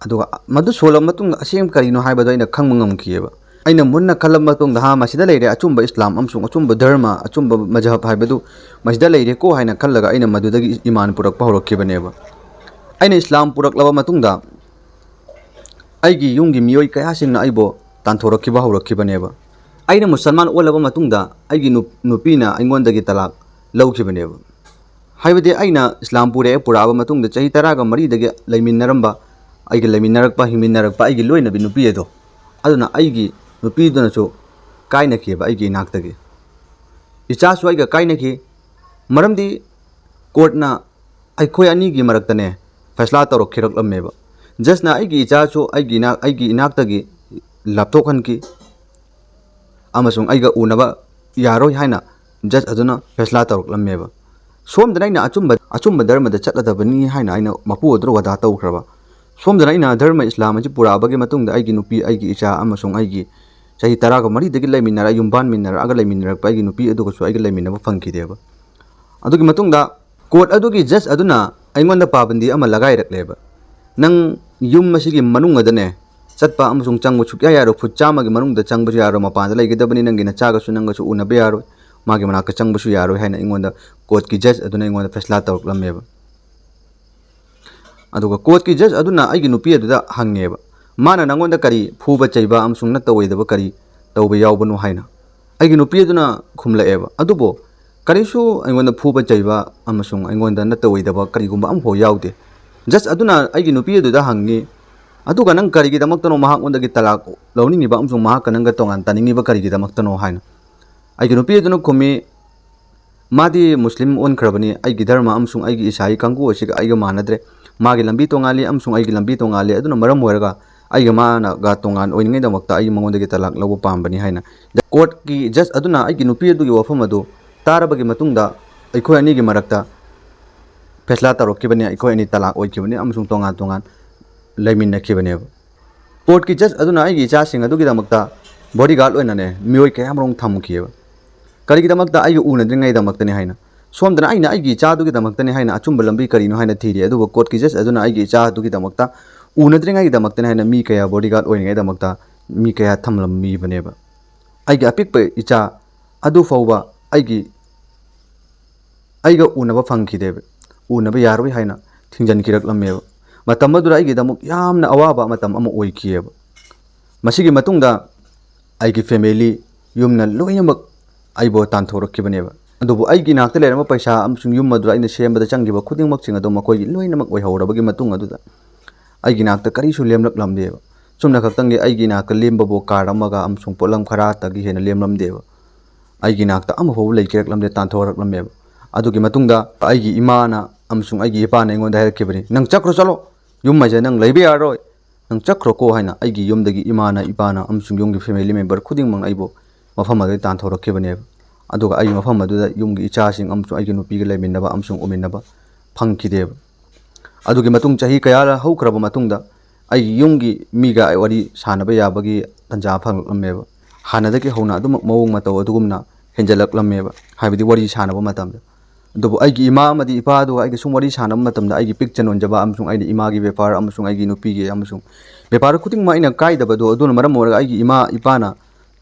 ꯑꯗꯨꯒ ꯃꯗꯨ ꯁꯣꯜꯂꯕ ꯃꯇꯨꯡꯗ ꯑꯁꯦꯡꯕ ꯀꯔꯤꯅꯣ ꯍꯥꯏꯕꯗꯣ ꯑꯩꯅ ꯈꯪꯕ ꯉꯝꯈꯤꯑꯕ꯫ ꯑꯩꯅ ꯃꯨꯟꯅ ꯈꯜꯂꯕ ꯃꯇꯨꯡꯗ, "ꯍꯥ, ꯃꯁꯤꯗ ꯂꯩꯔꯦ ꯑꯆꯨꯝꯕ ꯏꯁꯂꯥꯝ ꯑꯃꯁꯨꯡ ꯑꯆꯨꯝꯕ ꯙꯔꯃ, ꯑꯆꯨꯝꯕ ꯃꯖꯍꯕ ꯍꯥꯏꯕꯗꯨ ꯃꯁꯤꯗ ꯂꯩꯔꯦꯀꯣ" ꯍꯥꯏꯅ ꯈꯜꯂꯒ ꯑꯩꯅ ꯃꯗꯨꯗꯒꯤ ꯏꯃꯥꯟ ꯄꯨꯔꯛꯄ ꯍꯧꯔꯛꯈꯤꯕꯅꯦꯕ꯫ ꯑꯩꯅ ꯏꯁꯂꯥꯝ ꯄꯨꯔꯛꯂꯕ ꯃꯇꯨꯡꯗ ꯑꯩꯒꯤ ꯌꯨꯝꯒꯤ ꯃꯤꯑꯣꯏ ꯀꯌꯥꯁꯤꯡꯅ ꯑꯩꯕꯨ ꯇꯥꯟꯊꯣꯔꯛꯈꯤꯕ ꯍꯧꯔꯛꯈꯤꯕꯅꯦꯕ꯫ ꯑꯩꯅ ꯃꯨꯁꯜꯃꯥꯟ ꯑꯣꯜꯂꯕ ꯃꯇꯨꯡꯗ ꯑꯩꯒꯤ ꯅꯨ-, ꯅꯨꯄꯤꯅ ꯑꯩꯉꯣꯟꯗꯒꯤ ꯇꯂꯥꯛ ꯂꯧꯈꯤꯕꯅꯦꯕ꯫ ꯍꯥꯏꯕꯗꯤ ꯑꯩꯅ ꯏꯁꯂꯥꯝ ꯄꯨꯔꯛꯑꯦ, ꯄꯨꯔꯛꯑꯕ ꯃꯇꯨꯡꯗ ꯆꯍꯤ ꯇꯔꯥꯒ ꯃꯔꯤꯗꯒꯤ ꯂꯩꯃꯤꯟꯅꯔꯝꯕ, ꯑꯩꯒ ꯂꯩꯃꯤꯟꯅꯔꯛꯄ, ꯍꯤꯡꯃꯤꯟꯅꯔꯛꯄ ꯑꯩꯒꯤ ꯂꯣꯏꯅꯕꯤ ꯅꯨꯄꯤ ꯑꯗꯣ, ꯑꯗꯨꯅ ꯑꯩꯒꯤ ꯅꯨꯄꯤꯗꯨꯅꯁꯨ ꯀꯥꯏꯅꯈꯤꯕ ꯑꯩꯒꯤ ꯏꯅꯥꯛꯇꯒꯤ꯫ ꯏꯆꯥꯁꯨ ꯑꯩꯒ ꯀꯥꯏꯅꯈꯤ꯫ ꯃꯔꯝꯗꯤ ꯀꯣꯔꯠꯅ ꯑꯩꯈꯣꯏ ꯑꯅꯤꯒꯤ ꯃꯔꯛꯇꯅꯦ ꯐꯦꯁꯂꯥ ꯇꯧꯔꯛꯈꯤꯔꯛꯂꯝꯃꯦꯕ꯫ ꯖꯁꯅ ꯑꯩꯒꯤ ꯏꯆꯥꯁꯨ ꯑꯩꯒꯤ ꯏꯅꯥꯛ-, ꯑꯩꯒꯤ ꯏꯅꯥꯛꯇꯒꯤ ꯂꯥꯞꯊꯣꯛꯍꯟꯈꯤ ꯑꯃꯁꯨꯡ ꯑꯩꯒ ꯎꯅꯕ ꯌꯥꯔꯣꯏ ꯍꯥꯏꯅ ꯖꯁ ꯑꯗꯨꯅ ꯐꯦꯁꯂꯥ ꯇꯧꯔꯛꯂꯝꯃꯦꯕ꯫ ꯁꯣꯝꯗꯅ ꯑꯩꯅ ꯑꯆꯨꯝꯕ, ꯑꯆꯨꯝꯕ ꯙꯔꯃꯗ ꯆꯠꯂꯗꯕꯅꯤ ꯍꯥꯏꯅ ꯑꯩꯅ ꯃꯄꯨ ꯑꯗꯨꯗ ꯋꯥꯗꯥ ꯇꯧꯈ꯭ꯔꯕ꯫ ꯁꯣꯝꯗꯅ ꯑꯩꯅ ꯙꯔꯃ ꯏꯁꯂꯥꯝ ꯑꯁꯤ ꯄꯨꯔꯛꯑꯕꯒꯤ ꯃꯇꯨꯡꯗ ꯑꯩꯒꯤ ꯅꯨꯄꯤ, ꯑꯩꯒꯤ ꯏꯆꯥ ꯑꯃꯁꯨꯡ ꯑꯩꯒꯤ ꯆꯍꯤ ꯇꯔꯥꯒ ꯃꯔꯤꯗꯒꯤ ꯂꯩꯃꯤꯟꯅꯔ-, ꯌꯨꯝꯕꯥꯟꯃꯤꯟꯅꯔꯛꯑꯒ ꯂꯩꯃꯤꯟꯅꯔꯛꯄ ꯑꯩꯒꯤ ꯅꯨꯄꯤ ꯑꯗꯨꯒꯁꯨ ꯑꯩꯒ ꯂꯩꯃꯤꯟꯅꯕ ꯐꯪꯈꯤꯗꯦꯕ꯫ ꯑꯗꯨꯒꯤ ꯃꯇꯨꯡꯗ ꯀꯣꯔꯠ ꯑꯗꯨꯒꯤ ꯖꯁ ꯑꯗꯨꯅ ꯑꯩꯉꯣꯟꯗ ꯄꯥꯕꯟꯗꯤ ꯑꯃ ꯂꯒꯥꯏꯔꯛꯂꯦꯕ꯫ "ꯅꯪ ꯌꯨꯝ ꯑꯁꯤꯒꯤ ꯃꯅꯨꯡ ꯑꯗꯨꯅꯦ ꯆꯠꯄ ꯑꯃꯁꯨꯡ ꯆꯪꯕ ꯁꯨꯛꯌꯥ ꯌꯥꯔꯣꯏ, ꯐꯨꯠ ꯆꯥꯝꯃꯒꯤ ꯃꯅꯨꯡꯗ ꯆꯪꯕꯁꯨ ꯌꯥꯔꯣꯏ, ꯃꯄꯥꯟꯗ ꯂꯩꯒꯗꯕꯅꯤ, ꯅꯪꯒꯤ ꯅꯆꯥꯒꯁꯨ ꯅꯪꯒꯁꯨ ꯎꯅꯕ ꯌꯥꯔꯣꯏ, ꯃꯥꯒꯤ ꯃꯅꯥꯛꯇ ꯆꯪꯕꯁꯨ ꯌꯥꯔꯣꯏ" ꯍꯥꯏꯅ ꯑꯩꯉꯣꯟꯗ ꯀꯣꯔꯠꯀꯤ ꯖꯁ ꯑꯗꯨꯅ ꯑꯩꯉꯣꯟꯗ ꯐꯦꯁꯂꯥ ꯇꯧꯔꯛꯂꯝꯃꯦꯕ꯫ ꯑꯗꯨꯒ ꯀꯣꯔꯠꯀꯤ ꯖꯁ ꯑꯗꯨꯅ ꯑꯩꯒꯤ ꯅꯨꯄꯤ ꯑꯗꯨꯗ ꯍꯪꯉꯦꯕ, "ꯃꯥꯅ ꯅꯪꯉꯣꯟꯗ ꯀꯔꯤ ꯐꯨꯕ ꯆꯩꯕ ꯑꯃꯁꯨꯡ ꯅꯠꯇ ꯑꯣꯏꯗꯕ ꯀꯔꯤ ꯇꯧꯕ ꯌꯥꯎꯕꯅꯣ?" ꯍꯥꯏꯅ꯫ ꯑꯩꯒꯤ ꯅꯨꯄꯤ ꯑꯗꯨꯅ ꯈꯨꯝꯂꯛꯑꯦꯕ, "ꯑꯗꯨꯕꯨ ꯀꯔꯤꯁꯨ ꯑꯩꯉꯣꯟꯗ ꯐꯨꯕ ꯆꯩꯕ ꯑꯃꯁꯨꯡ ꯑꯩꯉꯣꯟꯗ ꯅꯠꯇ ꯑꯣꯏꯗꯕ ꯀꯔꯤꯒꯨꯝꯕ ꯑꯃꯐꯥꯎ ꯌꯥꯎꯗꯦ꯫" ꯖꯁ ꯑꯗꯨꯅ ꯑꯩꯒꯤ ꯅꯨꯄꯤ ꯑꯗꯨꯗ ꯍꯪꯉꯤ, "ꯑꯗꯨꯒ ꯅꯪ ꯀꯔꯤꯒꯤꯗꯃꯛꯇꯅꯣ ꯃꯍꯥꯛꯉꯣꯟꯗꯒꯤ ꯇꯂꯥꯛ ꯂꯧꯅꯤꯡꯉꯤꯕ ꯑꯃꯁꯨꯡ ꯃꯍꯥꯛꯀ ꯅꯪꯒ ꯇꯣꯉꯥꯟ ꯇꯥꯅꯤꯡꯉꯤꯕ ꯀꯔꯤꯒꯤꯗꯃꯛꯇꯅꯣ?" ꯍꯥꯏꯅ꯫ ꯑꯩꯒꯤ ꯅꯨꯄꯤ ꯑꯗꯨꯅ ꯈꯨꯝꯃꯤ, ꯃꯥꯗꯤ ꯃꯨꯁꯂꯤꯝ ꯑꯣꯟꯈ꯭ꯔꯕꯅꯤ, ꯑꯩꯒꯤ ꯙꯔꯃ ꯑꯃꯁꯨꯡ ꯑꯩꯒꯤ ꯏꯁꯥꯒꯤ ꯀꯥꯡꯕꯨ ꯑꯁꯤꯒ ꯑꯩꯒ ꯃꯥꯟꯅꯗ꯭ꯔꯦ, ꯃꯥꯒꯤ ꯂꯝꯕꯤ ꯇꯣꯉꯥꯜꯂꯤ ꯑꯃꯁꯨꯡ ꯑꯩꯒꯤ ꯂꯝꯕꯤ ꯇꯣꯉꯥꯜꯂꯤ, ꯑꯗꯨꯅ ꯃꯔꯝ ꯑꯣꯏꯔꯒ ꯑꯩꯒ ꯃꯥꯅꯒ ꯇꯣꯉꯥꯟ ꯑꯣꯏꯅꯤꯡꯉꯩꯗꯃꯛꯇ ꯑꯩ ꯃꯉꯣꯟꯗꯒꯤ ꯇꯂꯥꯛ ꯂꯧꯕ ꯄꯥꯝꯕꯅꯤ ꯍꯥꯏꯅ ꯀꯣꯔꯠꯀꯤ ꯖꯖ ꯑꯗꯨꯅ ꯑꯩꯒꯤ ꯅꯨꯄꯤ ꯑꯗꯨꯒꯤ ꯋꯥꯐꯝ ꯑꯗꯨ ꯇꯥꯔꯕꯒꯤ ꯃꯇꯨꯡꯗ ꯑꯩꯈꯣꯏ ꯑꯅꯤꯒꯤ ꯃꯔꯛꯇ ꯐꯦꯁꯂꯥ ꯇꯧꯔꯛꯈꯤꯕꯅꯤ, ꯑꯩꯈꯣꯏ ꯑꯅꯤ ꯇꯂꯥꯛ ꯑꯣꯏꯈꯤꯕꯅꯤ ꯑꯃꯁꯨꯡ ꯇꯣꯉꯥꯟ ꯇꯣꯉꯥꯟ ꯂꯩꯃꯤꯟꯅꯈꯤꯕꯅꯦꯕ꯫ ꯀꯣꯔꯠꯀꯤ ꯖꯖ ꯑꯗꯨꯅ ꯑꯩꯒꯤ ꯏꯆꯥꯁꯤꯡ ꯑꯗꯨꯒꯤꯗꯃꯛꯇ ꯕꯣꯗꯤꯒꯥꯔꯗ ꯑꯣꯏꯅꯅꯦ ꯃꯤꯑꯣꯏ ꯀꯌꯥꯃꯔꯨꯝ ꯊꯝꯈꯤꯑꯕ꯫ ꯀꯔꯤꯒꯤꯗꯃꯛꯇ? ꯑꯩꯒ ꯎꯅꯗ꯭ꯔꯤꯉꯩꯗꯃꯛꯇꯅꯤ ꯍꯥꯏꯅ꯫ ꯁꯣꯝꯗꯅ ꯑꯩꯅ ꯑꯩꯒꯤ ꯏꯆꯥꯗꯨꯒꯤꯗꯃꯛꯇꯅꯤ ꯍꯥꯏꯅ ꯑꯆꯨꯝꯕ ꯂꯝꯕꯤ ꯀꯔꯤꯅꯣ ꯍꯥꯏꯅ ꯊꯤꯔꯤ, ꯑꯗꯨꯕꯨ ꯀꯣꯔꯠꯀꯤ ꯖꯖ ꯑꯗꯨꯅ ꯑꯩꯒꯤ ꯏꯆꯥꯗꯨꯒꯤꯗꯃꯛꯇ ꯎꯅꯗ꯭ꯔꯤꯉꯩꯒꯤꯗꯃꯛꯇꯅꯤ ꯍꯥꯏꯅ ꯃꯤ ꯀꯌꯥ ꯕꯣꯗꯤꯒꯥꯔꯗ ꯑꯣꯏꯔꯤꯉꯩꯗꯃꯛꯇ ꯃꯤ ꯀꯌꯥ ꯊꯝꯂꯝꯃꯤꯕꯅꯦꯕ꯫ ꯑꯩꯒꯤ ꯑꯄꯤꯛꯄ ꯏꯆꯥ ꯑꯗꯨ ꯐꯥꯎꯕ ꯑꯩꯒꯤ ꯑꯩꯒ ꯎꯅꯕ ꯐꯪꯈꯤꯗꯦꯕ, ꯎꯅꯕ ꯌꯥꯔꯣꯏ ꯍꯥꯏꯅ ꯊꯤꯡꯖꯤꯟꯈꯤꯔꯛꯂꯝꯃꯦꯕ꯫ ꯃꯇꯝ ꯑꯗꯨꯗ ꯑꯩꯒꯤꯗꯃꯛ ꯌꯥꯝꯅ ꯑꯋꯥꯕ ꯃꯇꯝ ꯑꯃ ꯑꯣꯏꯈꯤꯑꯕ꯫ ꯃꯁꯤꯒꯤ ꯃꯇꯨꯡꯗ ꯑꯩꯒꯤ ꯐꯦꯃꯤꯂꯤ, ꯌꯨꯝꯅ ꯂꯣꯏꯅꯃꯛ ꯑꯩꯕꯨ ꯇꯥꯟꯊꯣꯔꯛꯈꯤꯕꯅꯦꯕ꯫ ꯑꯗꯨꯕꯨ ꯑꯩꯒꯤ ꯏꯅꯥꯛꯇ ꯂꯩꯔꯝꯕ ꯄꯩꯁꯥ ꯑꯃꯁꯨꯡ ꯌꯨꯝ ꯑꯗꯨꯗ ꯑꯩꯅ ꯁꯦꯝꯕꯗ ꯆꯪꯈꯤꯕ ꯈꯨꯗꯤꯡꯃꯛꯁꯤꯡ ꯑꯗꯨ ꯃꯈꯣꯏꯒꯤ ꯂꯣꯏꯅꯃꯛ ꯑꯣꯏꯍꯧꯔꯕꯒꯤ ꯃꯇꯨꯡ ꯑꯗꯨꯗ ꯑꯩꯒꯤ ꯏꯅꯥꯛꯇ ꯀꯔꯤꯁꯨ ꯂꯦꯝꯂꯛꯂꯝꯗꯦꯕ꯫ ꯆꯨꯝꯅ ꯈꯛꯇꯪꯒꯤ ꯑꯩꯒꯤ ꯏꯅꯥꯛꯇ ꯂꯦꯝꯕꯕꯨ ꯀꯥꯔ ꯑꯃꯒ ꯑꯃꯁꯨꯡ ꯄꯣꯠꯂꯝ ꯈꯔꯇꯒꯤ ꯍꯦꯟꯅ ꯂꯦꯝꯂꯝꯗꯦꯕ꯫ ꯑꯩꯒꯤ ꯏꯅꯥꯛꯇ ꯑꯃꯐꯥꯎꯕ ꯂꯩꯈꯤꯔꯛꯂꯝꯗꯦ, ꯇꯥꯟꯊꯣꯔꯛꯂꯝꯃꯦꯕ꯫ ꯑꯗꯨꯒꯤ ꯃꯇꯨꯡꯗ ꯑꯩꯒꯤ ꯏꯃꯥꯅ ꯑꯃꯁꯨꯡ ꯑꯩꯒꯤ ꯏꯄꯥꯅ ꯑꯩꯉꯣꯟꯗ ꯍꯥꯏꯔꯛꯈꯤꯕꯅꯤ, "ꯅꯪ ꯆꯠꯈ꯭ꯔꯣ ꯆꯠꯂꯣ, ꯌꯨꯝ ꯍꯥꯏꯁꯦ ꯅꯪ ꯂꯩꯕ ꯌꯥꯔꯔꯣꯏ, ꯅꯪ ꯆꯠꯈ꯭ꯔꯣꯀꯣ" ꯍꯥꯏꯅ ꯑꯩꯒꯤ ꯌꯨꯝꯗꯒꯤ ꯏꯃꯥꯅ, ꯏꯄꯥꯅ ꯑꯃꯁꯨꯡ ꯌꯨꯝꯒꯤ ꯐꯦꯃꯤꯂꯤ ꯃꯦꯝꯕꯔ ꯈꯨꯗꯤꯡꯃꯛꯅ ꯑꯩꯕꯨ ꯃꯐꯝ ꯑꯗꯨꯗ ꯇꯥꯟꯊꯣꯔꯛꯈꯤꯕꯅꯦꯕ꯫ ꯑꯗꯨꯒ ꯑꯩ ꯃꯐꯝ ꯑꯗꯨꯗ ꯌꯨꯝꯒꯤ ꯏꯆꯥꯁꯤꯡ ꯑꯃꯁꯨꯡ ꯑꯩꯒꯤ ꯅꯨꯄꯤꯒ ꯂꯩꯃꯤꯟꯅꯕ ꯑꯃꯁꯨꯡ ꯎꯃꯤꯟꯅꯕ ꯐꯪꯈꯤꯗꯦꯕ꯫ ꯑꯗꯨꯒꯤ ꯃꯇꯨꯡ ꯆꯍꯤ ꯀꯌꯥ ꯍꯧꯈ꯭ꯔꯕ ꯃꯇꯨꯡꯗ ꯑꯩꯒꯤ ꯌꯨꯝꯒꯤ ꯃꯤꯒ ꯑꯩ ꯋꯥꯔꯤ ꯁꯥꯟꯅꯕ ꯌꯥꯕꯒꯤ ꯇꯥꯟꯖꯥ ꯐꯪꯂꯛꯂꯝꯃꯦꯕ꯫ ꯍꯥꯟꯅꯗꯒꯤ ꯍꯧꯅ ꯑꯗꯨꯃꯛ ꯃꯑꯣꯡ ꯃꯇꯧ ꯑꯗꯨꯒꯨꯝꯅ ꯍꯦꯟꯖꯜꯂꯛꯂꯝꯃꯦꯕ, ꯍꯥꯏꯕꯗꯤ ꯋꯥꯔꯤ ꯁꯥꯟꯅꯕ ꯃꯇꯝꯗ꯫ ꯑꯗꯨꯕꯨ ꯑꯩꯒꯤ ꯏꯃꯥ ꯑꯃꯗꯤ ꯏꯄꯥ ꯑꯗꯨꯒ ꯑꯩꯒ ꯁꯨꯝ ꯋꯥꯔꯤ ꯁꯥꯟꯅꯕ ꯃꯇꯝꯗ ꯑꯩꯒꯤ ꯄꯤꯛ ꯆꯟ ꯑꯣꯟꯖꯕ ꯑꯃꯁꯨꯡ ꯑꯩꯅ ꯏꯃꯥꯒꯤ ꯕꯦꯄꯥꯔ ꯑꯃꯁꯨꯡ ꯑꯩꯒꯤ ꯅꯨꯄꯤꯒꯤ ꯑꯃꯁꯨꯡ ꯕꯦꯄꯥꯔ ꯈꯨꯗꯤꯡꯃꯛ ꯑꯩꯅ ꯀꯥꯏꯗꯕꯗꯣ ꯑꯗꯨꯅ ꯃꯔꯝ ꯑꯣꯏꯔꯒ ꯑꯩꯒꯤ ꯏꯃꯥ ꯏꯄꯥꯅ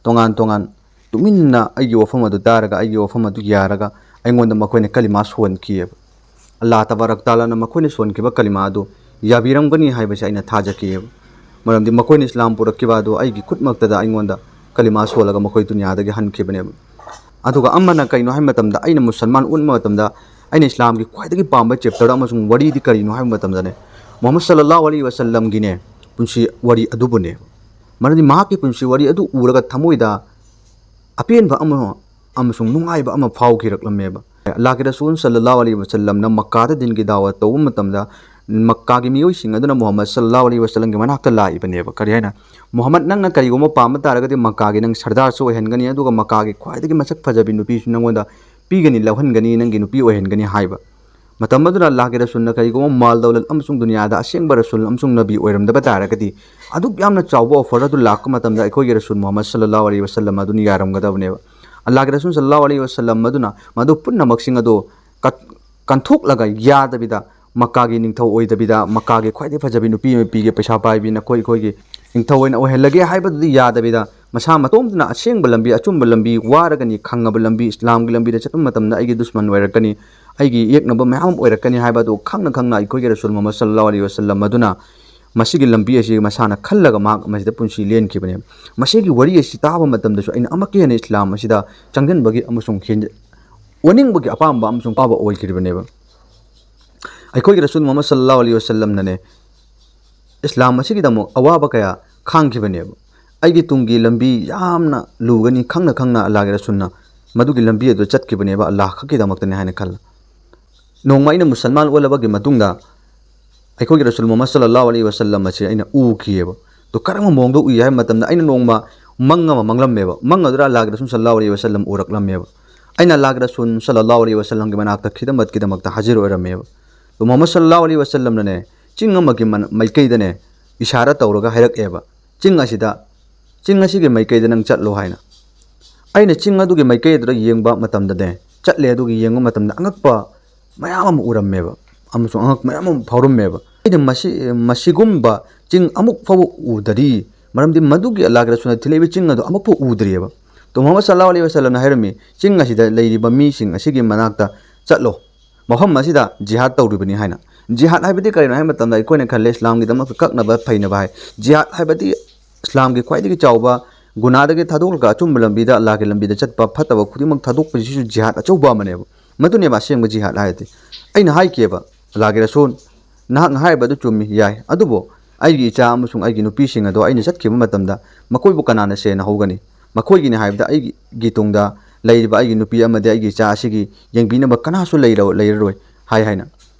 ꯇꯣꯉꯥꯟ ꯇꯣꯉꯥꯟ ꯇꯨꯃꯤꯟꯅ ꯑꯩꯒꯤ ꯋꯥꯐꯝ ꯑꯗꯨ ꯇꯥꯔꯒ, ꯑꯩꯒꯤ ꯋꯥꯐꯝ ꯑꯗꯨ ꯌꯥꯔꯒ ꯑꯩꯉꯣꯟꯗ ꯃꯈꯣꯏꯅ ꯀꯂꯤꯃꯥ ꯁꯣꯟꯈꯤꯑꯕ꯫ ꯑꯜꯂꯥꯍ ꯇꯕꯥꯔꯛ ꯇꯥꯂꯥꯅ ꯃꯈꯣꯏꯅ ꯁꯣꯟꯈꯤꯕ ꯀꯂꯤꯃꯥ ꯑꯗꯨ ꯌꯥꯕꯤꯔꯝꯒꯅꯤ ꯍꯥꯏꯕꯁꯦ ꯑꯩꯅ ꯊꯥꯖꯈꯤꯑꯕ꯫ ꯃꯔꯝꯗꯤ ꯃꯈꯣꯏꯅ ꯏꯁꯂꯥꯝ ꯄꯨꯔꯛꯈꯤꯕ ꯑꯗꯨ ꯑꯩꯒꯤ ꯈꯨꯠꯃꯛꯇꯗ ꯑꯩꯉꯣꯟꯗ ꯀꯂꯤꯃꯥ ꯁꯣꯜꯂꯒ ꯃꯈꯣꯏ ꯗꯨꯅꯤꯌꯥꯗꯒꯤ ꯍꯟꯈꯤꯕꯅꯦꯕ꯫ ꯑꯗꯨꯒ ꯑꯃꯅ ꯀꯩꯅꯣ ꯍꯥꯏꯕ ꯃꯇꯝꯗ, ꯑꯩꯅ ꯃꯨꯁꯜꯃꯥꯟ ꯑꯣꯟꯕ ꯃꯇꯝꯗ ꯑꯩꯅ ꯏꯁꯂꯥꯝꯒꯤ ꯈ꯭ꯋꯥꯏꯗꯒꯤ ꯄꯥꯝꯕ ꯆꯦꯞꯇꯔ ꯑꯃꯁꯨꯡ ꯋꯥꯔꯤꯗꯤ ꯀꯔꯤꯅꯣ ꯍꯥꯏꯕ ꯃꯇꯝꯗꯅꯦ, ꯃꯨꯍꯝꯃꯗ ꯁꯜꯂꯜꯂꯥꯍꯨ ꯑꯂꯩꯍꯤ ꯋꯥꯁꯜꯂꯝꯒꯤꯅꯦ ꯄꯨꯟꯁꯤ ꯋꯥꯔꯤ ꯑꯗꯨꯕꯨꯅꯦ꯫ ꯃꯔꯝꯗꯤ ꯃꯍꯥꯛꯀꯤ ꯄꯨꯟꯁꯤ ꯋꯥꯔꯤ ꯑꯗꯨ ꯎꯔꯒ ꯊꯃꯣꯏꯗ ꯑꯄꯦꯟꯕ ꯑꯃ, ꯑꯃꯁꯨꯡ ꯅꯨꯡꯉꯥꯏꯕ ꯑꯃ ꯐꯥꯎꯈꯤꯔꯛꯂꯝꯃꯦꯕ꯫ ꯑꯜꯂꯥꯍꯒꯤ ꯔꯁꯨꯜ ꯁꯜꯂꯜꯂꯥꯍꯨ ꯑꯂꯩꯍꯤ ꯋꯁꯜꯂꯝꯅ ꯃꯛꯀꯥꯗ ꯗꯤꯟꯒꯤ ꯗꯥꯋꯥ ꯇꯧꯕ ꯃꯇꯝꯗ, ꯃꯛꯀꯥꯒꯤ ꯃꯤꯑꯣꯏꯁꯤꯡ ꯑꯗꯨꯅ ꯃꯨꯍꯝꯃꯗ ꯁꯜꯂꯜꯂꯥꯍꯨ ꯑꯂꯩꯍꯤ ꯋꯁꯜꯂꯝꯒꯤ ꯃꯅꯥꯛꯇ ꯂꯥꯛꯏꯕꯅꯦꯕ꯫ ꯀꯔꯤ ꯍꯥꯏꯅ? "ꯃꯨꯍꯝꯃꯗ, ꯅꯪꯅ ꯀꯔꯤꯒꯨꯝꯕ ꯄꯥꯝꯕ ꯇꯥꯔꯒꯗꯤ ꯃꯛꯀꯥꯒꯤ ꯅꯪ ꯁꯔꯗꯥꯔꯁꯨ ꯑꯣꯏꯍꯟꯒꯅꯤ, ꯑꯗꯨꯒ ꯃꯛꯀꯥꯒꯤ ꯈ꯭ꯋꯥꯏꯗꯒꯤ ꯃꯁꯛ ꯐꯖꯕꯤ ꯅꯨꯄꯤꯁꯨ ꯅꯪꯉꯣꯟꯗ ꯄꯤꯒꯅꯤ, ꯂꯧꯍꯟꯒꯅꯤ, ꯅꯪꯒꯤ ꯅꯨꯄꯤ ꯑꯣꯏꯍꯟꯒꯅꯤ" ꯍꯥꯏꯕ꯫ ꯃꯇꯝ ꯑꯗꯨꯗ ꯑꯜꯂꯥꯍꯒꯤ ꯔꯁꯨꯜꯅ ꯀꯔꯤꯒꯨꯝꯕ ꯃꯥꯜ ꯗꯧꯂꯠ ꯑꯃꯁꯨꯡ ꯗꯨꯅꯤꯌꯥꯗ ꯑꯁꯦꯡꯕ ꯔꯁꯨꯜ ꯑꯃꯁꯨꯡ ꯅꯕꯤ ꯑꯣꯏꯔꯝꯗꯕ ꯇꯥꯔꯒꯗꯤ, ꯑꯗꯨꯛ ꯌꯥꯝꯅ ꯆꯥꯎꯕ offer ꯑꯗꯨ ꯂꯥꯛꯄ ꯃꯇꯝꯗ ꯑꯩꯈꯣꯏꯒꯤ ꯔꯁꯨꯜ ꯃꯨꯍꯝꯃꯗ ꯁꯜꯂꯜꯂꯥꯍꯨ ꯑꯂꯩꯍꯤ ꯋꯁꯜꯂꯝ ꯑꯗꯨꯅ ꯌꯥꯔꯝꯒꯗꯕꯅꯦꯕ꯫ ꯑꯜꯂꯥꯍꯒꯤ ꯔꯁꯨꯜ ꯁꯜꯂꯜꯂꯥꯍꯨ ꯑꯂꯩꯍꯤ ꯋꯁꯜꯂꯝ ꯑꯗꯨꯅ ꯃꯗꯨ ꯄꯨꯝꯅꯃꯛꯁꯤꯡ ꯑꯗꯨ ꯀꯠ-, ꯀꯟꯊꯣꯛꯂꯒ ꯌꯥꯗꯕꯤꯗ, ꯃꯛꯀꯥꯒꯤ ꯅꯤꯡꯊꯧ ꯑꯣꯏꯗꯕꯤꯗ, ꯃꯛꯀꯥꯒꯤ ꯈ꯭ꯋꯥꯏꯗꯒꯤ ꯐꯖꯕꯤ ꯅꯨꯄꯤ ꯑꯃ ꯄꯤꯒꯦ, ꯄꯩꯁꯥ ꯄꯥꯏꯕꯤ, ꯅꯈꯣꯏ ꯑꯩꯈꯣꯏꯒꯤ ꯅꯤꯡꯊꯧ ꯑꯣꯏꯅ ꯑꯣꯏꯍꯜꯂꯒꯦ ꯍꯥꯏꯕꯗꯨꯗꯤ ꯌꯥꯗꯕꯤꯗ, ꯃꯁꯥ ꯃꯇꯣꯝꯇꯅ ꯑꯁꯦꯡꯕ ꯂꯝꯕꯤ, ꯑꯆꯨꯝꯕ ꯂꯝꯕꯤ, ꯋꯥꯔꯒꯅꯤ, ꯈꯪꯉꯕ ꯂꯝꯕꯤ, ꯏꯁꯂꯥꯝꯒꯤ ꯂꯝꯕꯤꯗ ꯆꯠꯄ ꯃꯇꯝꯗ ꯑꯩꯒꯤ ꯗꯨꯁꯃꯟ ꯑꯣꯏꯔꯛꯀꯅꯤ, ꯑꯩꯒꯤ ꯌꯦꯛꯅꯕ ꯃꯌꯥꯝ ꯑꯃ ꯑꯣꯏꯔꯛꯀꯅꯤ ꯍꯥꯏꯕ ꯑꯗꯨ ꯈꯪꯅ ꯈꯪꯅ ꯑꯩꯈꯣꯏꯒꯤ ꯔꯁꯨꯜ ꯃꯨꯍꯝꯃꯗ ꯁꯜꯂꯜꯂꯥꯍꯨ ꯑꯂꯩꯍꯤ ꯋꯁꯜꯂꯝ ꯑꯗꯨꯅ ꯃꯁꯤꯒꯤ ꯂꯝꯕꯤ ꯑꯁꯤ ꯃꯁꯥꯅ ꯈꯜꯂꯒ ꯃꯍꯥꯛ ꯃꯁꯤꯗ ꯄꯨꯟꯁꯤ ꯂꯦꯟꯈꯤꯕꯅꯦ꯫ ꯃꯁꯤꯒꯤ ꯋꯥꯔꯤ ꯑꯁꯤ ꯇꯥꯕ ꯃꯇꯝꯗꯁꯨ ꯑꯩꯅ ꯑꯃꯨꯛꯀ ꯍꯦꯟꯅ ꯏꯁꯂꯥꯝ ꯑꯁꯤꯗ ꯆꯪꯁꯤꯟꯕꯒꯤ ꯑꯃꯁꯨꯡ ꯍꯦꯟ-, ꯑꯣꯅꯤꯡꯕꯒꯤ ꯑꯄꯥꯝꯕ ꯑꯃꯁꯨꯡ ꯄꯥꯝꯕ ꯑꯣꯏꯈꯤꯕꯅꯦꯕ꯫ ꯑꯩꯈꯣꯏꯒꯤ ꯔꯁꯨꯜ ꯃꯨꯍꯝꯃꯗ ꯁꯜꯂꯜꯂꯥꯍꯨ ꯑꯂꯩꯍꯤ ꯋꯁꯜꯂꯝꯅꯅꯦ ꯏꯁꯂꯥꯝ ꯑꯁꯤꯒꯤꯗꯃꯛ ꯑꯋꯥꯕ ꯀꯌꯥ ꯈꯥꯡꯈꯤꯕꯅꯦꯕ꯫ ꯑꯩꯒꯤ ꯇꯨꯡꯒꯤ ꯂꯝꯕꯤ ꯌꯥꯝꯅ ꯂꯨꯒꯅꯤ ꯈꯪꯅ ꯈꯪꯅ ꯑꯜꯂꯥꯍꯒꯤ ꯔꯁꯨꯜꯅ ꯃꯗꯨꯒꯤ ꯂꯝꯕꯤ ꯑꯗꯨ ꯆꯠꯈꯤꯕꯅꯦꯕ, ꯑꯜꯂꯥꯍ ꯈꯛꯀꯤꯗꯃꯛꯇꯅꯤ ꯍꯥꯏꯅ ꯈꯜꯂ꯫ ꯅꯣꯡꯃ ꯑꯩꯅ ꯃꯨꯁꯜꯃꯥꯟ ꯑꯣꯜꯂꯕꯒꯤ ꯃꯇꯨꯡꯗ ꯑꯩꯈꯣꯏꯒꯤ ꯔꯁꯨꯜ ꯃꯨꯍꯝꯃꯗ ꯁꯜꯂꯜꯂꯥꯍꯨ ꯑꯂꯩꯍꯤ ꯋꯁꯜꯂꯝ ꯑꯁꯤ ꯑꯩꯅ ꯎꯈꯤꯑꯕ꯫ ꯑꯗꯨ ꯀꯔꯝꯕ ꯃꯑꯣꯡꯗ ꯎꯏ ꯍꯥꯏꯕ ꯃꯇꯝꯗ, ꯑꯩꯅ ꯅꯣꯡꯃ ꯃꯪ ꯑꯃ ꯃꯪꯂꯝꯃꯦꯕ꯫ ꯃꯪ ꯑꯗꯨꯗ ꯑꯜꯂꯥꯍꯒꯤ ꯔꯁꯨꯜ ꯁꯜꯂꯜꯂꯥꯍꯨ ꯑꯂꯩꯍꯤ ꯋꯁꯜꯂꯝ ꯎꯔꯛꯂꯝꯃꯦꯕ꯫ ꯑꯩꯅ ꯑꯜꯂꯥꯍꯒꯤ ꯔꯁꯨꯜ ꯁꯜꯂꯜꯂꯥꯍꯨ ꯑꯂꯩꯍꯤ ꯋꯁꯜꯂꯝꯒꯤ ꯃꯅꯥꯛꯇ ꯈꯤꯗꯃꯠ ꯈꯤꯗꯃꯛꯇ ꯍꯥꯖꯤꯔ ꯑꯣꯏꯔꯝꯃꯦꯕ꯫ ꯑꯗꯨ ꯃꯨꯍꯝꯃꯗ ꯁꯜꯂꯜꯂꯥꯍꯨ ꯑꯂꯩꯍꯤ ꯋꯁꯜꯂꯝꯅꯅꯦ ꯆꯤꯡ ꯑꯃꯒꯤ ꯃꯅ-, ꯃꯥꯏꯀꯩꯗꯅꯦ ꯏꯁꯥꯔꯥ ꯇꯧꯔꯒ ꯍꯥꯏꯔꯛꯑꯦꯕ, "ꯆꯤꯡ ꯑꯁꯤꯗ, ꯆꯤꯡ ꯑꯁꯤꯒꯤ ꯃꯥꯏꯀꯩꯗ ꯅꯪ ꯆꯠꯂꯣ" ꯍꯥꯏꯅ꯫ ꯑꯩꯅ ꯆꯤꯡ ꯑꯗꯨꯒꯤ ꯃꯥꯏꯀꯩ ꯑꯗꯨꯗ ꯌꯦꯡꯕ ꯃꯇꯝꯗꯅꯦ, ꯆꯠꯂꯦ, ꯑꯗꯨꯒꯤ ꯌꯦꯡꯕ ꯃꯇꯝꯗ ꯑꯉꯛꯄ ꯃꯌꯥꯝ ꯑꯃ ꯎꯔꯝꯃꯦꯕ, ꯑꯃꯁꯨꯡ ꯑꯉꯛꯄ ꯃꯌꯥꯝ ꯑꯃ ꯐꯥꯎꯔꯝꯃꯦꯕ꯫ ꯑꯩꯅ ꯃꯁꯤ, ꯃꯁꯤꯒꯨꯝꯕ ꯆꯤꯡ ꯑꯃꯨꯛ ꯐꯥꯎꯕ ꯎꯗꯔꯤ, ꯃꯔꯝꯗꯤ ꯃꯗꯨꯒꯤ ꯑꯜꯂꯥꯍꯒꯤ ꯔꯁꯨꯜꯅ ꯊꯤꯜꯂꯛꯏꯕ ꯆꯤꯡ ꯑꯗꯨ ꯑꯃꯨꯛ ꯐꯥꯎ ꯎꯗ꯭ꯔꯤꯑꯕ꯫ ꯑꯗꯣ ꯃꯨꯍꯝꯃꯗ ꯁꯜꯂꯜꯂꯥꯍꯨ ꯑꯂꯩꯍꯤ ꯋꯁꯜꯂꯝꯅ ꯍꯥꯏꯔꯝꯃꯤ, "ꯆꯤꯡ ꯑꯁꯤꯗ ꯂꯩꯔꯤꯕ ꯃꯤꯁꯤꯡ ꯑꯁꯤꯒꯤ ꯃꯅꯥꯛꯇ ꯆꯠꯂꯣ, ꯃꯐꯝ ꯑꯁꯤꯗ ꯖꯤꯍꯥꯗ ꯇꯧꯔꯤꯕꯅꯤ" ꯍꯥꯏꯅ꯫ ꯖꯤꯍꯥꯗ ꯍꯥꯏꯕꯗꯤ ꯀꯔꯤꯅꯣ ꯍꯥꯏꯕ ꯃꯇꯝꯗ, ꯑꯩꯈꯣꯏꯅ ꯈꯜꯂꯦ ꯏꯁꯂꯥꯝꯒꯤꯗꯃꯛꯇ ꯀꯛꯅꯕ ꯐꯩꯅꯕ ꯍꯥꯏ꯫ ꯖꯤꯍꯥꯗ ꯍꯥꯏꯕꯗꯤ ꯏꯁꯂꯥꯝꯒꯤ ꯈ꯭ꯋꯥꯏꯗꯒꯤ ꯆꯥꯎꯕ ꯒꯨꯅꯥꯗꯒꯤ ꯊꯥꯗꯣꯛꯂꯒ ꯑꯆꯨꯝꯕ ꯂꯝꯕꯤꯗ, ꯑꯜꯂꯥꯍꯒꯤ ꯂꯝꯕꯤꯗ ꯆꯠꯄ, ꯐꯠꯇꯕ ꯈꯨꯗꯤꯡꯃꯛ ꯊꯥꯗꯣꯛꯄꯁꯤꯁꯨ ꯖꯤꯍꯥꯗ ꯑꯆꯧꯕ ꯑꯃꯅꯦꯕ꯫ ꯃꯗꯨꯅꯦꯕ ꯑꯁꯦꯡꯕ ꯖꯤꯍꯥꯗ ꯍꯥꯏꯔꯗꯤ꯫ ꯑꯩꯅ ꯍꯥꯏꯈꯤꯑꯕ, "ꯑꯜꯂꯥꯍꯒꯤ ꯔꯁꯨꯜ, ꯅꯍꯥꯛꯅ ꯍꯥꯏꯔꯤꯕ ꯑꯗꯨ ꯆꯨꯝꯃꯤ, ꯌꯥꯏ, ꯑꯗꯨꯕꯨ ꯑꯩꯒꯤ ꯏꯆꯥ ꯑꯃꯁꯨꯡ ꯑꯩꯒꯤ ꯅꯨꯄꯤꯁꯤꯡ ꯑꯗꯣ ꯑꯩꯅ ꯆꯠꯈꯤꯕ ꯃꯇꯝꯗ ꯃꯈꯣꯏꯕꯨ ꯀꯅꯥꯅ ꯁꯦꯟꯅꯍꯧꯒꯅꯤ? ꯃꯈꯣꯏꯒꯤꯅꯤ ꯍꯥꯏꯕꯗ ꯑꯩꯒꯤ ꯇꯨꯡꯗ ꯂꯩꯔꯤꯕ ꯑꯩꯒꯤ ꯅꯨꯄꯤ ꯑꯃꯗꯤ ꯑꯩꯒꯤ ꯏꯆꯥ ꯑꯁꯤꯒꯤ ꯌꯦꯡꯕꯤꯅꯕ ꯀꯅꯥꯁꯨ ꯂꯩꯔ-, ꯂꯩꯔꯔꯣꯏ ꯍꯥꯏ ꯍꯥꯏꯅ꯫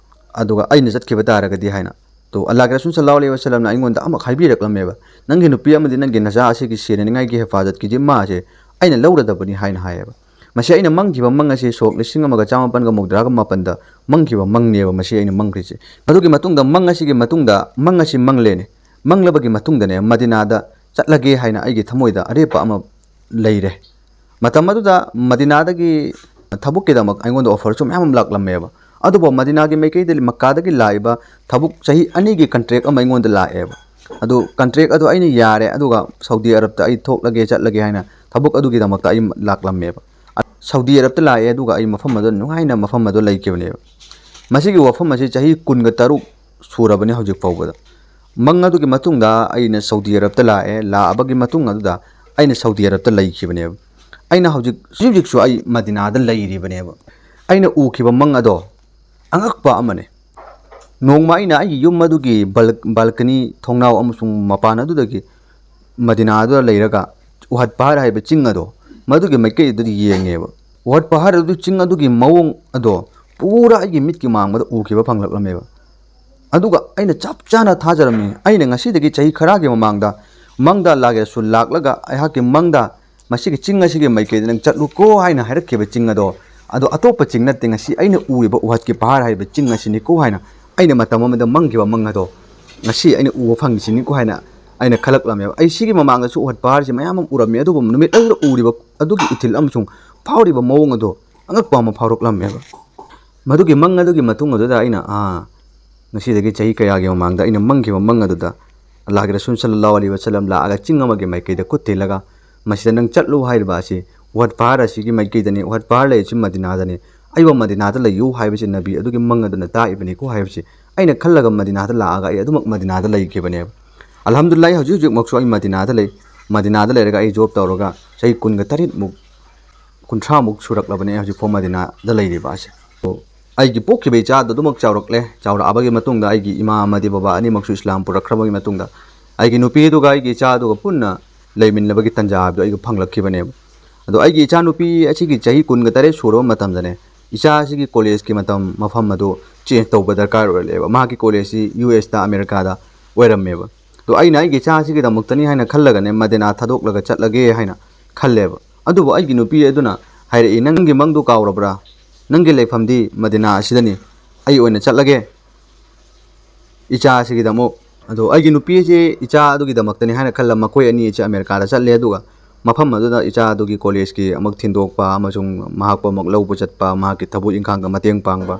ꯑꯗꯨꯒ ꯑꯩꯅ ꯆꯠꯈꯤꯕ ꯇꯥꯔꯒꯗꯤ ꯍꯥꯏꯅ꯫ ꯇꯣ, ꯑꯜꯂꯥꯍꯒꯤ ꯔꯁꯨꯜ ꯁꯜꯂꯜꯂꯥꯍꯨ ꯑꯂꯩꯍꯤ ꯋꯥꯁꯜꯂꯝꯅ ꯑꯩꯉꯣꯟꯗ ꯑꯃꯨꯛ ꯍꯥꯏꯕꯤꯔꯛꯂꯝꯃꯦꯕ, "ꯅꯪꯒꯤ ꯅꯨꯄꯤ ꯑꯃꯗꯤ ꯅꯪꯒꯤ ꯅꯆꯥ ꯑꯁꯤꯒꯤ ꯁꯦꯟꯅꯅꯤꯡꯉꯥꯏꯒꯤ ꯍꯤꯐꯥꯖꯠꯀꯤ ꯖꯤꯝꯃꯥ ꯑꯁꯦ ꯑꯩꯅ ꯂꯧꯔꯗꯕꯅꯤ" ꯍꯥꯏꯅ ꯍꯥꯏꯌꯦꯕ꯫ ꯃꯁꯤ ꯑꯩꯅ ꯃꯪꯈꯤꯕ ꯃꯪ ꯑꯁꯤ ꯁꯣꯛ ꯂꯤꯁꯤꯡ ꯑꯃꯒ ꯆꯥꯃꯥꯄꯟꯒ ꯃꯧꯗ꯭ꯔꯥꯒ ꯃꯥꯄꯟꯗ ꯃꯪꯈꯤꯕ ꯃꯪꯅꯦꯕ ꯃꯁꯤ ꯑꯩꯅ ꯃꯪꯈ꯭ꯔꯤꯁꯦ꯫ ꯑꯗꯨꯒꯤ ꯃꯇꯨꯡꯗ ꯃꯪ ꯑꯁꯤꯒꯤ ꯃꯇꯨꯡꯗ ꯃꯪ ꯑꯁꯤ ꯃꯪꯂꯦꯅꯦ꯫ ꯃꯪꯂꯕꯒꯤ ꯃꯇꯨꯡꯗꯅꯦ ꯃꯗꯤꯅꯥꯗ ꯆꯠꯂꯒꯦ ꯍꯥꯏꯅ ꯑꯩꯒꯤ ꯊꯃꯣꯏꯗ ꯑꯔꯦꯞꯄ ꯑꯃ ꯂꯩꯔꯦ꯫ ꯃꯇꯝ ꯑꯗꯨꯗ ꯃꯗꯤꯅꯥꯗꯒꯤ ꯊꯕꯛꯀꯤꯗꯃꯛ ꯑꯩꯉꯣꯟꯗ offerꯁꯨ ꯃꯌꯥꯝ ꯑꯃ ꯂꯥꯛꯂꯝꯃꯦꯕ꯫ ꯑꯗꯨꯕꯨ ꯃꯗꯤꯅꯥꯒꯤ ꯃꯥꯏꯀꯩꯗ, ꯃꯛꯀꯥꯗꯒꯤ ꯂꯥꯛꯏꯕ ꯊꯕꯛ ꯆꯍꯤ ꯑꯅꯤꯒꯤ contract ꯑꯃ ꯑꯩꯉꯣꯟꯗ ꯂꯥꯛꯑꯦꯕ꯫ ꯑꯗꯨ contract ꯑꯗꯨ ꯑꯩꯅ ꯌꯥꯔꯦ, ꯑꯗꯨꯒ ꯁꯥꯎꯗꯤ ꯑꯔꯕꯇ ꯑꯩ ꯊꯣꯛꯂꯒꯦ, ꯆꯠꯂꯒꯦ ꯍꯥꯏꯅ ꯊꯕꯛ ꯑꯗꯨꯒꯤꯗꯃꯛꯇ ꯑꯩ ꯂꯥꯛꯂꯝꯃꯦꯕ꯫ ꯁꯥꯎꯗꯤ ꯑꯔꯕꯇ ꯂꯥꯛꯑꯦ, ꯑꯗꯨꯒ ꯑꯩ ꯃꯐꯝ ꯑꯗꯨꯗ ꯅꯨꯡꯉꯥꯏꯅ ꯃꯐꯝ ꯑꯗꯨ ꯂꯩꯈꯤꯕꯅꯦꯕ꯫ ꯃꯁꯤꯒꯤ ꯋꯥꯐꯝ ꯑꯁꯤ ꯆꯍꯤ ꯀꯨꯟꯒ ꯇꯔꯨꯛ ꯁꯨꯔꯕꯅꯤ ꯍꯧꯖꯤꯛ ꯐꯥꯎꯕꯗ꯫ ꯃꯪ ꯑꯗꯨꯒꯤ ꯃꯇꯨꯡꯗ ꯑꯩꯅ ꯁꯥꯎꯗꯤ ꯑꯔꯕꯇ ꯂꯥꯛꯑꯦ, ꯂꯥꯛꯑꯕꯒꯤ ꯃꯇꯨꯡ ꯑꯗꯨꯗ ꯑꯩꯅ ꯁꯥꯎꯗꯤ ꯑꯔꯕꯇ ꯂꯩꯈꯤꯕꯅꯦꯕ꯫ ꯑꯩꯅ ꯍꯧꯖꯤꯛ, ꯍꯧꯖꯤꯛ ꯍꯧꯖꯤꯛꯁꯨ ꯑꯩ ꯃꯗꯤꯅꯥꯗ ꯂꯩꯔꯤꯕꯅꯦꯕ꯫ ꯑꯩꯅ ꯎꯈꯤꯕ ꯃꯪ ꯑꯗꯣ ꯑꯉꯛꯄ ꯑꯃꯅꯦ꯫ ꯅꯣꯡꯃ ꯑꯩꯅ ꯑꯩꯒꯤ ꯌꯨꯝ ꯑꯗꯨꯒꯤ ꯕꯜ-, balcony, ꯊꯣꯡꯅꯥꯎ ꯑꯃꯁꯨꯡ ꯃꯄꯥꯟ ꯑꯗꯨꯗꯒꯤ ꯃꯗꯤꯅꯥꯗꯨꯗ ꯂꯩꯔꯒ ꯎꯍꯠ ꯄꯍꯥꯔ ꯍꯥꯏꯕ ꯆꯤꯡ ꯑꯗꯣ, ꯃꯗꯨꯒꯤ ꯃꯥꯏꯀꯩ ꯑꯗꯨꯗ ꯌꯦꯡꯉꯦꯕ꯫ ꯎꯍꯠ ꯄꯍꯥꯔ ꯑꯗꯨ, ꯆꯤꯡ ꯑꯗꯨꯒꯤ ꯃꯑꯣꯡ ꯑꯗꯣ ꯄꯨꯔꯥ ꯑꯩꯒꯤ ꯃꯤꯠꯀꯤ ꯃꯥꯡꯕꯗ ꯎꯈꯤꯕ ꯐꯪꯂꯛꯂꯝꯃꯦꯕ꯫ ꯑꯗꯨꯒ ꯑꯩꯅ ꯆꯞ ꯆꯥꯅ ꯊꯥꯖꯔꯝꯃꯤ꯫ ꯑꯩꯅ ꯉꯁꯤꯗꯒꯤ ꯆꯍꯤ ꯈꯔꯒꯤ ꯃꯃꯥꯡꯗ ꯃꯪꯗ ꯑꯜꯂꯥꯍꯒꯤ ꯔꯁꯨꯜ ꯂꯥꯛꯂꯒ ꯑꯩꯍꯥꯛꯀꯤ ꯃꯪꯗ ꯃꯁꯤꯒꯤ ꯆꯤꯡ ꯑꯁꯤꯒꯤ ꯃꯥꯏꯀꯩꯗ ꯅꯪ ꯆꯠꯂꯨꯀꯣ ꯍꯥꯏꯅ ꯍꯥꯏꯔꯛꯈꯤꯕ ꯆꯤꯡ ꯑꯗꯣ, ꯑꯗꯣ ꯑꯇꯣꯞꯄ ꯆꯤꯡ ꯅꯠꯇꯦ, ꯉꯁꯤ ꯑꯩꯅ ꯎꯔꯤꯕ ꯎꯍꯠꯀꯤ ꯄꯍꯥꯔ ꯍꯥꯏꯔꯤꯕ ꯆꯤꯡ ꯑꯁꯤꯅꯤꯀꯣ ꯍꯥꯏꯅ ꯑꯩꯅ ꯃꯇꯝ ꯑꯃꯗ ꯃꯪꯈꯤꯕ ꯃꯪ ꯑꯗꯣ ꯉꯁꯤ ꯑꯩꯅ ꯎꯕ ꯐꯪꯉꯤꯁꯤꯅꯤꯀꯣ ꯍꯥꯏꯅ ꯑꯩꯅ ꯈꯜꯂꯛꯂꯝꯃꯦꯕ꯫ ꯑꯩ ꯁꯤꯒꯤ ꯃꯃꯥꯡꯗꯁꯨ ꯎꯍꯠ ꯄꯍꯥꯔꯁꯤ ꯃꯌꯥꯝ ꯑꯃ ꯎꯔꯝꯃꯤ, ꯑꯗꯨꯕꯨ ꯅꯨꯃꯤꯠ ꯑꯗꯨꯗ ꯎꯔꯤꯕ ꯑꯗꯨꯒꯤ ꯏꯊꯤꯜ ꯑꯃꯁꯨꯡ ꯐꯥꯎꯔꯤꯕ ꯃꯑꯣꯡ ꯑꯗꯣ ꯑꯉꯛꯄ ꯑꯃ ꯐꯥꯎꯔꯛꯂꯝꯃꯦꯕ꯫ ꯃꯗꯨꯒꯤ ꯃꯪ ꯑꯗꯨꯒꯤ ꯃꯇꯨꯡ ꯑꯗꯨꯗ ꯑꯩꯅ, ꯑꯥ, ꯉꯁꯤꯗꯒꯤ ꯆꯍꯤ ꯀꯌꯥꯒꯤ ꯃꯃꯥꯡꯗ ꯑꯩꯅ ꯃꯪꯈꯤꯕ ꯃꯪ ꯑꯗꯨꯗ ꯑꯜꯂꯥꯍꯒꯤ ꯔꯁꯨꯜ ꯁꯜꯂꯜꯂꯥꯍꯨ ꯑꯂꯩꯍꯤ ꯋꯥꯁꯜꯂꯝ ꯂꯥꯛꯑꯒ ꯆꯤꯡ ꯑꯃꯒꯤ ꯃꯥꯏꯀꯩꯗ ꯈꯨꯠ ꯊꯤꯜꯂꯒ, "ꯃꯁꯤꯗ ꯅꯪ ꯆꯠꯂꯨ" ꯍꯥꯏꯔꯤꯕ ꯑꯁꯤ ꯎꯍꯠ ꯄꯍꯥꯔ ꯑꯁꯤꯒꯤ ꯃꯥꯏꯀꯩꯗꯅꯤ, ꯎꯍꯠ ꯄꯍꯥꯔ ꯂꯩꯔꯤꯁꯤ ꯃꯗꯤꯅꯥꯗꯅꯤ, ꯑꯩꯕꯨ ꯃꯗꯤꯅꯥꯗ ꯂꯩꯌꯨ ꯍꯥꯏꯕꯁꯤ ꯅꯕꯤ ꯑꯗꯨꯒꯤ ꯃꯪ ꯑꯗꯨꯅ ꯇꯥꯛꯏꯕꯅꯤꯀꯣ ꯍꯥꯏꯕꯁꯤ ꯑꯩꯅ ꯈꯜꯂꯒ ꯃꯗꯤꯅꯥꯗ ꯂꯥꯛꯑꯒ ꯑꯩ ꯑꯗꯨꯃꯛ ꯃꯗꯤꯅꯥꯗ ꯂꯩꯈꯤꯕꯅꯦꯕ꯫ ꯑꯜꯍꯝꯗꯨꯂꯤꯜꯂꯥꯍ, ꯍꯧꯖꯤꯛ ꯍꯧꯖꯤꯛꯃꯛꯁꯨ ꯑꯩ ꯃꯗꯤꯅꯥꯗ ꯂꯩ꯫ ꯃꯗꯤꯅꯥꯗ ꯂꯩꯔꯒ ꯑꯩ job ꯇꯧꯔꯒ ꯆꯍꯤ ꯀꯨꯟꯒ ꯇꯔꯦꯠꯃꯨꯛ, ꯀꯨꯟꯊ꯭ꯔꯥꯃꯨꯛ ꯁꯨꯔꯛꯂꯕꯅꯦ ꯑꯩ ꯍꯧꯖꯤꯛꯐꯥꯎ ꯃꯗꯤꯅꯥꯗ ꯂꯩꯔꯤꯕ ꯑꯁꯦ꯫ ꯑꯗꯣ ꯑꯩꯒꯤ ꯄꯣꯛꯈꯤꯕ ꯏꯆꯥꯗꯣ ꯑꯗꯨꯃꯛ ꯆꯥꯎꯔꯛꯂꯦ꯫ ꯆꯥꯎꯔꯛꯑꯕꯒꯤ ꯃꯇꯨꯡꯗ ꯑꯩꯒꯤ ꯏꯃꯥ ꯑꯃꯗꯤ ꯕꯕꯥ ꯑꯅꯤꯃꯛꯁꯨ ꯏꯁꯂꯥꯝ ꯄꯨꯔꯛꯈ꯭ꯔꯕꯒꯤ ꯃꯇꯨꯡꯗ ꯑꯩꯒꯤ ꯅꯨꯄꯤ ꯑꯗꯨꯒ ꯑꯩꯒꯤ ꯏꯆꯥ ꯑꯗꯨꯒ ꯄꯨꯟꯅ ꯂꯩꯃꯤꯟꯅꯕꯒꯤ ꯇꯥꯟꯖꯥ ꯍꯥꯏꯕꯗꯣ ꯑꯩꯒ ꯐꯪꯂꯛꯈꯤꯕꯅꯦꯕ꯫ ꯑꯗꯣ ꯑꯩꯒꯤ ꯏꯆꯥꯅꯨꯄꯤ ꯑꯁꯤꯒꯤ ꯆꯍꯤ ꯀꯨꯟꯒ ꯇꯔꯦꯠ ꯁꯨꯔꯕ ꯃꯇꯝꯗꯅꯦ, ꯏꯆꯥ ꯑꯁꯤꯒꯤ ꯀꯣꯂꯦꯖꯀꯤ ꯃꯇꯝ, ꯃꯐꯝ ꯑꯗꯨ ꯆꯦꯟꯖ ꯇꯧꯕ ꯗꯔꯀꯥꯔ ꯑꯣꯏꯔꯛꯂꯦꯕ꯫ ꯃꯍꯥꯛꯀꯤ ꯀꯣꯂꯦꯖꯁꯤ ꯌꯨ ꯑꯦꯁꯇ, ꯑꯃꯦꯔꯤꯀꯥꯗ ꯑꯣꯏꯔꯝꯃꯦꯕ꯫ ꯑꯗꯣ ꯑꯩꯅ ꯑꯩꯒꯤ ꯏꯆꯥ ꯑꯁꯤꯒꯤꯗꯃꯛꯇꯅꯤ ꯍꯥꯏꯅ ꯈꯜꯂꯒꯅꯦ, ꯃꯗꯤꯅꯥ ꯊꯥꯗꯣꯛꯂꯒ ꯆꯠꯂꯒꯦ ꯍꯥꯏꯅ ꯈꯜꯂꯦꯕ꯫ ꯑꯗꯨꯕꯨ ꯑꯩꯒꯤ ꯅꯨꯄꯤ ꯑꯗꯨꯅ ꯍꯥꯏꯔꯛꯏ, "ꯅꯪꯒꯤ ꯃꯪꯗꯨ ꯀꯥꯎꯔꯕ꯭ꯔꯥ? ꯅꯪꯒꯤ ꯂꯩꯐꯝꯗꯤ ꯃꯗꯤꯅꯥ ꯑꯁꯤꯗꯅꯤ꯫ ꯑꯩ ꯑꯣꯏꯅ ꯆꯠꯂꯒꯦ ꯏꯆꯥ ꯑꯁꯤꯒꯤꯗꯃꯛ꯫" ꯑꯗꯣ ꯑꯩꯒꯤ ꯅꯨꯄꯤ ꯑꯁꯤ ꯏꯆꯥ ꯑꯗꯨꯒꯤꯗꯃꯛꯇꯅꯤ ꯍꯥꯏꯅ ꯈꯜꯂ ꯃꯈꯣꯏ ꯑꯅꯤ ꯑꯁꯤ ꯑꯃꯦꯔꯤꯀꯥꯗ ꯆꯠꯂꯦ꯫ ꯑꯗꯨꯒ ꯃꯐꯝ ꯑꯗꯨꯗ ꯏꯆꯥ ꯑꯗꯨꯒꯤ ꯀꯣꯂꯦꯖꯀꯤ ꯑꯃꯨꯛ ꯊꯤꯟꯗꯣꯛꯄ ꯑꯃꯁꯨꯡ ꯃꯍꯥꯛꯄꯨ ꯑꯃꯨꯛ ꯂꯧꯕ ꯆꯠꯄ, ꯃꯍꯥꯛꯀꯤ ꯊꯕꯛ ꯏꯪꯈꯥꯡꯗ ꯃꯇꯦꯡ ꯄꯥꯡꯕ,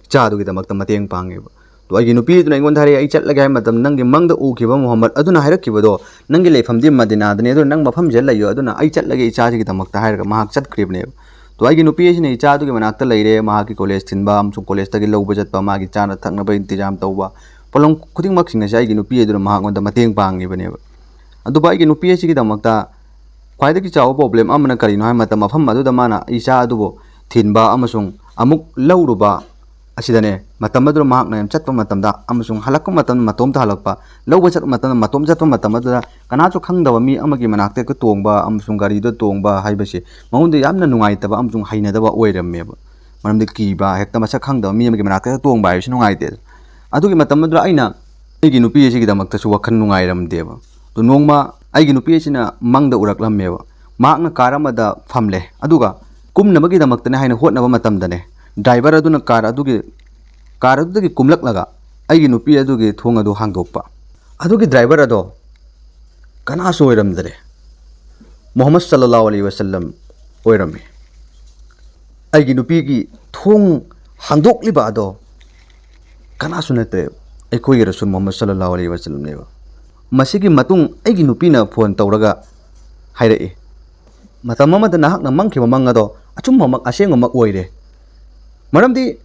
ꯏꯆꯥ ꯑꯗꯨꯒꯤꯗꯃꯛꯇ ꯃꯇꯦꯡ ꯄꯥꯡꯉꯦꯕ꯫ ꯑꯗꯣ ꯑꯩꯒꯤ ꯅꯨꯄꯤ ꯑꯗꯨꯅ ꯑꯩꯉꯣꯟꯗ ꯍꯥꯏꯔꯛꯑꯦ, "ꯑꯩ ꯆꯠꯂꯒꯦ ꯍꯥꯏꯕ ꯃꯇꯝꯗ ꯅꯪꯒꯤ ꯃꯪꯗ ꯎꯈꯤꯕ ꯃꯨꯍꯝꯃꯗ ꯑꯗꯨꯅ ꯍꯥꯏꯔꯛꯈꯤꯕꯗꯣ, ꯅꯪꯒꯤ ꯂꯩꯐꯝꯗꯤ ꯃꯗꯤꯅꯥꯗꯅꯤ, ꯑꯗꯨꯅ ꯅꯪ ꯃꯐꯝꯁꯤꯗ ꯂꯩꯌꯣ, ꯑꯗꯨꯅ ꯑꯩ ꯆꯠꯂꯒꯦ ꯏꯆꯥꯁꯤꯒꯤꯗꯃꯛꯇ" ꯍꯥꯏꯔꯒ ꯃꯍꯥꯛ ꯆꯠꯈ꯭ꯔꯤꯕꯅꯦꯕ꯫ ꯑꯗꯣ ꯑꯩꯒꯤ ꯅꯨꯄꯤ ꯑꯁꯤꯅ ꯏꯆꯥ ꯑꯗꯨꯒꯤ ꯃꯅꯥꯛꯇ ꯂꯩꯔꯦ, ꯃꯍꯥꯛꯀꯤ ꯀꯣꯂꯦꯖ ꯊꯤꯟꯕ ꯑꯃꯁꯨꯡ ꯀꯣꯂꯦꯖꯇꯒꯤ ꯂꯧꯕ ꯆꯠꯄ, ꯃꯥꯒꯤ ꯆꯥꯅ ꯊꯛꯅꯕ ꯏꯟꯇꯤꯖꯥꯝ ꯇꯧꯕ, ꯄꯣꯠꯂꯝ ꯈꯨꯗꯤꯡꯃꯛꯁꯤꯡ ꯑꯁꯦ ꯑꯩꯒꯤ ꯅꯨꯄꯤ ꯑꯗꯨꯅ ꯃꯍꯥꯛꯉꯣꯟꯗ ꯃꯇꯦꯡ ꯄꯥꯡꯉꯤꯕꯅꯦꯕ꯫ ꯑꯗꯨꯕꯨ ꯑꯩꯒꯤ ꯅꯨꯄꯤ ꯑꯁꯤꯒꯤꯗꯃꯛꯇ ꯈ꯭ꯋꯥꯏꯗꯒꯤ ꯆꯥꯎꯕ ꯄ꯭ꯔꯣꯕ꯭ꯂꯦꯝ ꯑꯃꯅ ꯀꯔꯤꯅꯣ ꯍꯥꯏꯕ ꯃꯇꯝꯗ, ꯃꯐꯝ ꯑꯗꯨꯗ ꯃꯥꯅ ꯏꯆꯥ ꯑꯗꯨꯕꯨ ꯊꯤꯟꯕ ꯑꯃꯁꯨꯡ ꯑꯃꯨꯛ ꯂꯧꯔꯨꯕ ꯑꯁꯤꯗꯅꯦ, ꯃꯇꯝ ꯑꯗꯨꯗ ꯃꯍꯥꯛꯅ ꯌꯥꯝ ꯆꯠꯄ ꯃꯇꯝꯗ ꯑꯃꯁꯨꯡ ꯍꯜꯂꯛꯄ ꯃꯇꯝꯗ ꯃꯇꯣꯝꯇ ꯍꯜꯂꯛꯄ, ꯂꯧꯕ ꯆꯠꯄ ꯃꯇꯝꯗ ꯃꯇꯣꯝ ꯆꯠꯄ ꯃꯇꯝ ꯑꯗꯨꯗ ꯀꯅꯥꯁꯨ ꯈꯪꯗꯕ ꯃꯤ ꯑꯃꯒꯤ ꯃꯅꯥꯛꯇ ꯍꯦꯛꯇ ꯇꯣꯡꯕ ꯑꯃꯁꯨꯡ ꯒꯥꯔꯤꯗ ꯇꯣꯡꯕ ꯍꯥꯏꯕꯁꯤ ꯃꯉꯣꯟꯗ ꯌꯥꯝꯅ ꯅꯨꯡꯉꯥꯏꯇꯕ ꯑꯃꯁꯨꯡ ꯍꯩꯅꯗꯕ ꯑꯣꯏꯔꯝꯃꯦꯕ꯫ ꯃꯔꯝꯗꯤ ꯀꯤꯕ, ꯍꯦꯛꯇ ꯃꯁꯛ ꯈꯪꯗꯕ ꯃꯤ ꯑꯃꯒꯤ ꯃꯅꯥꯛꯇ ꯍꯦꯛꯇ ꯇꯣꯡꯕ ꯍꯥꯏꯕꯁꯤ ꯅꯨꯡꯉꯥꯏꯇꯦ꯫ ꯑꯗꯨꯒꯤ ꯃꯇꯝ ꯑꯗꯨꯗ ꯑꯩꯅ ꯑꯩꯒꯤ ꯅꯨꯄꯤ ꯑꯁꯤꯒꯤꯗꯃꯛꯇꯁꯨ ꯋꯥꯈꯜ ꯅꯨꯡꯉꯥꯏꯔꯝꯗꯦꯕ꯫ ꯑꯗꯨ ꯅꯣꯡꯃ ꯑꯩꯒꯤ ꯅꯨꯄꯤ ꯑꯁꯤꯅ ꯃꯪꯗ ꯎꯔꯛꯂꯝꯃꯦꯕ꯫ ꯃꯍꯥꯛꯅ ꯀꯥꯔ ꯑꯃꯗ ꯐꯝꯂꯦ, ꯑꯗꯨꯒ ꯀꯨꯝꯅꯕꯒꯤꯗꯃꯛꯇꯅꯦ ꯍꯥꯏꯅ ꯍꯣꯠꯅꯕ ꯃꯇꯝꯗꯅꯦ, ꯗ꯭ꯔꯥꯏꯚꯔ ꯑꯗꯨꯅ ꯀꯥꯔ ꯑꯗꯨꯒꯤ, ꯀꯥꯔ ꯑꯗꯨꯗꯒꯤ ꯀꯨꯝꯂꯛꯂꯒ ꯑꯩꯒꯤ ꯅꯨꯄꯤ ꯑꯗꯨꯒꯤ ꯊꯣꯡ ꯑꯗꯨ ꯍꯥꯡꯗꯣꯛꯄ꯫ ꯑꯗꯨꯒꯤ ꯗ꯭ꯔꯥꯏꯚꯔ ꯑꯗꯣ ꯀꯅꯥꯁꯨ ꯑꯣꯏꯔꯝꯗ꯭ꯔꯦ, ꯃꯨꯍꯝꯃꯗ ꯁꯜꯂꯜꯂꯥꯍꯨ ꯑꯂꯩꯍꯤ ꯋꯁꯜꯂꯝ ꯑꯣꯏꯔꯝꯃꯤ꯫ ꯑꯩꯒꯤ ꯅꯨꯄꯤꯒꯤ ꯊꯣꯡ ꯍꯥꯡꯗꯣꯛꯂꯤꯕ ꯑꯗꯣ ꯀꯅꯥꯁꯨ ꯅꯠꯇ꯭ꯔꯦ, ꯑꯩꯈꯣꯏꯒꯤ ꯔꯁꯨꯜ ꯃꯨꯍꯝꯃꯗ ꯁꯜꯂꯜꯂꯥꯍꯨ ꯑꯂꯩꯍꯤ ꯋꯁꯜꯂꯝꯅꯦꯕ꯫ ꯃꯁꯤꯒꯤ ꯃꯇꯨꯡ ꯑꯩꯒꯤ ꯅꯨꯄꯤꯅ ꯐꯣꯟ ꯇꯧꯔꯒ ꯍꯥꯏꯔꯛꯏ, "ꯃꯇꯝ ꯑꯃꯗ ꯅꯍꯥꯛꯅ ꯃꯪꯈꯤꯕ ꯃꯪ ꯑꯗꯣ ꯑꯆꯨꯝꯕꯃꯛ, ꯑꯁꯦꯡꯕꯃꯛ ꯑꯣꯏꯔꯦ꯫ ꯃꯔꯝꯗꯤ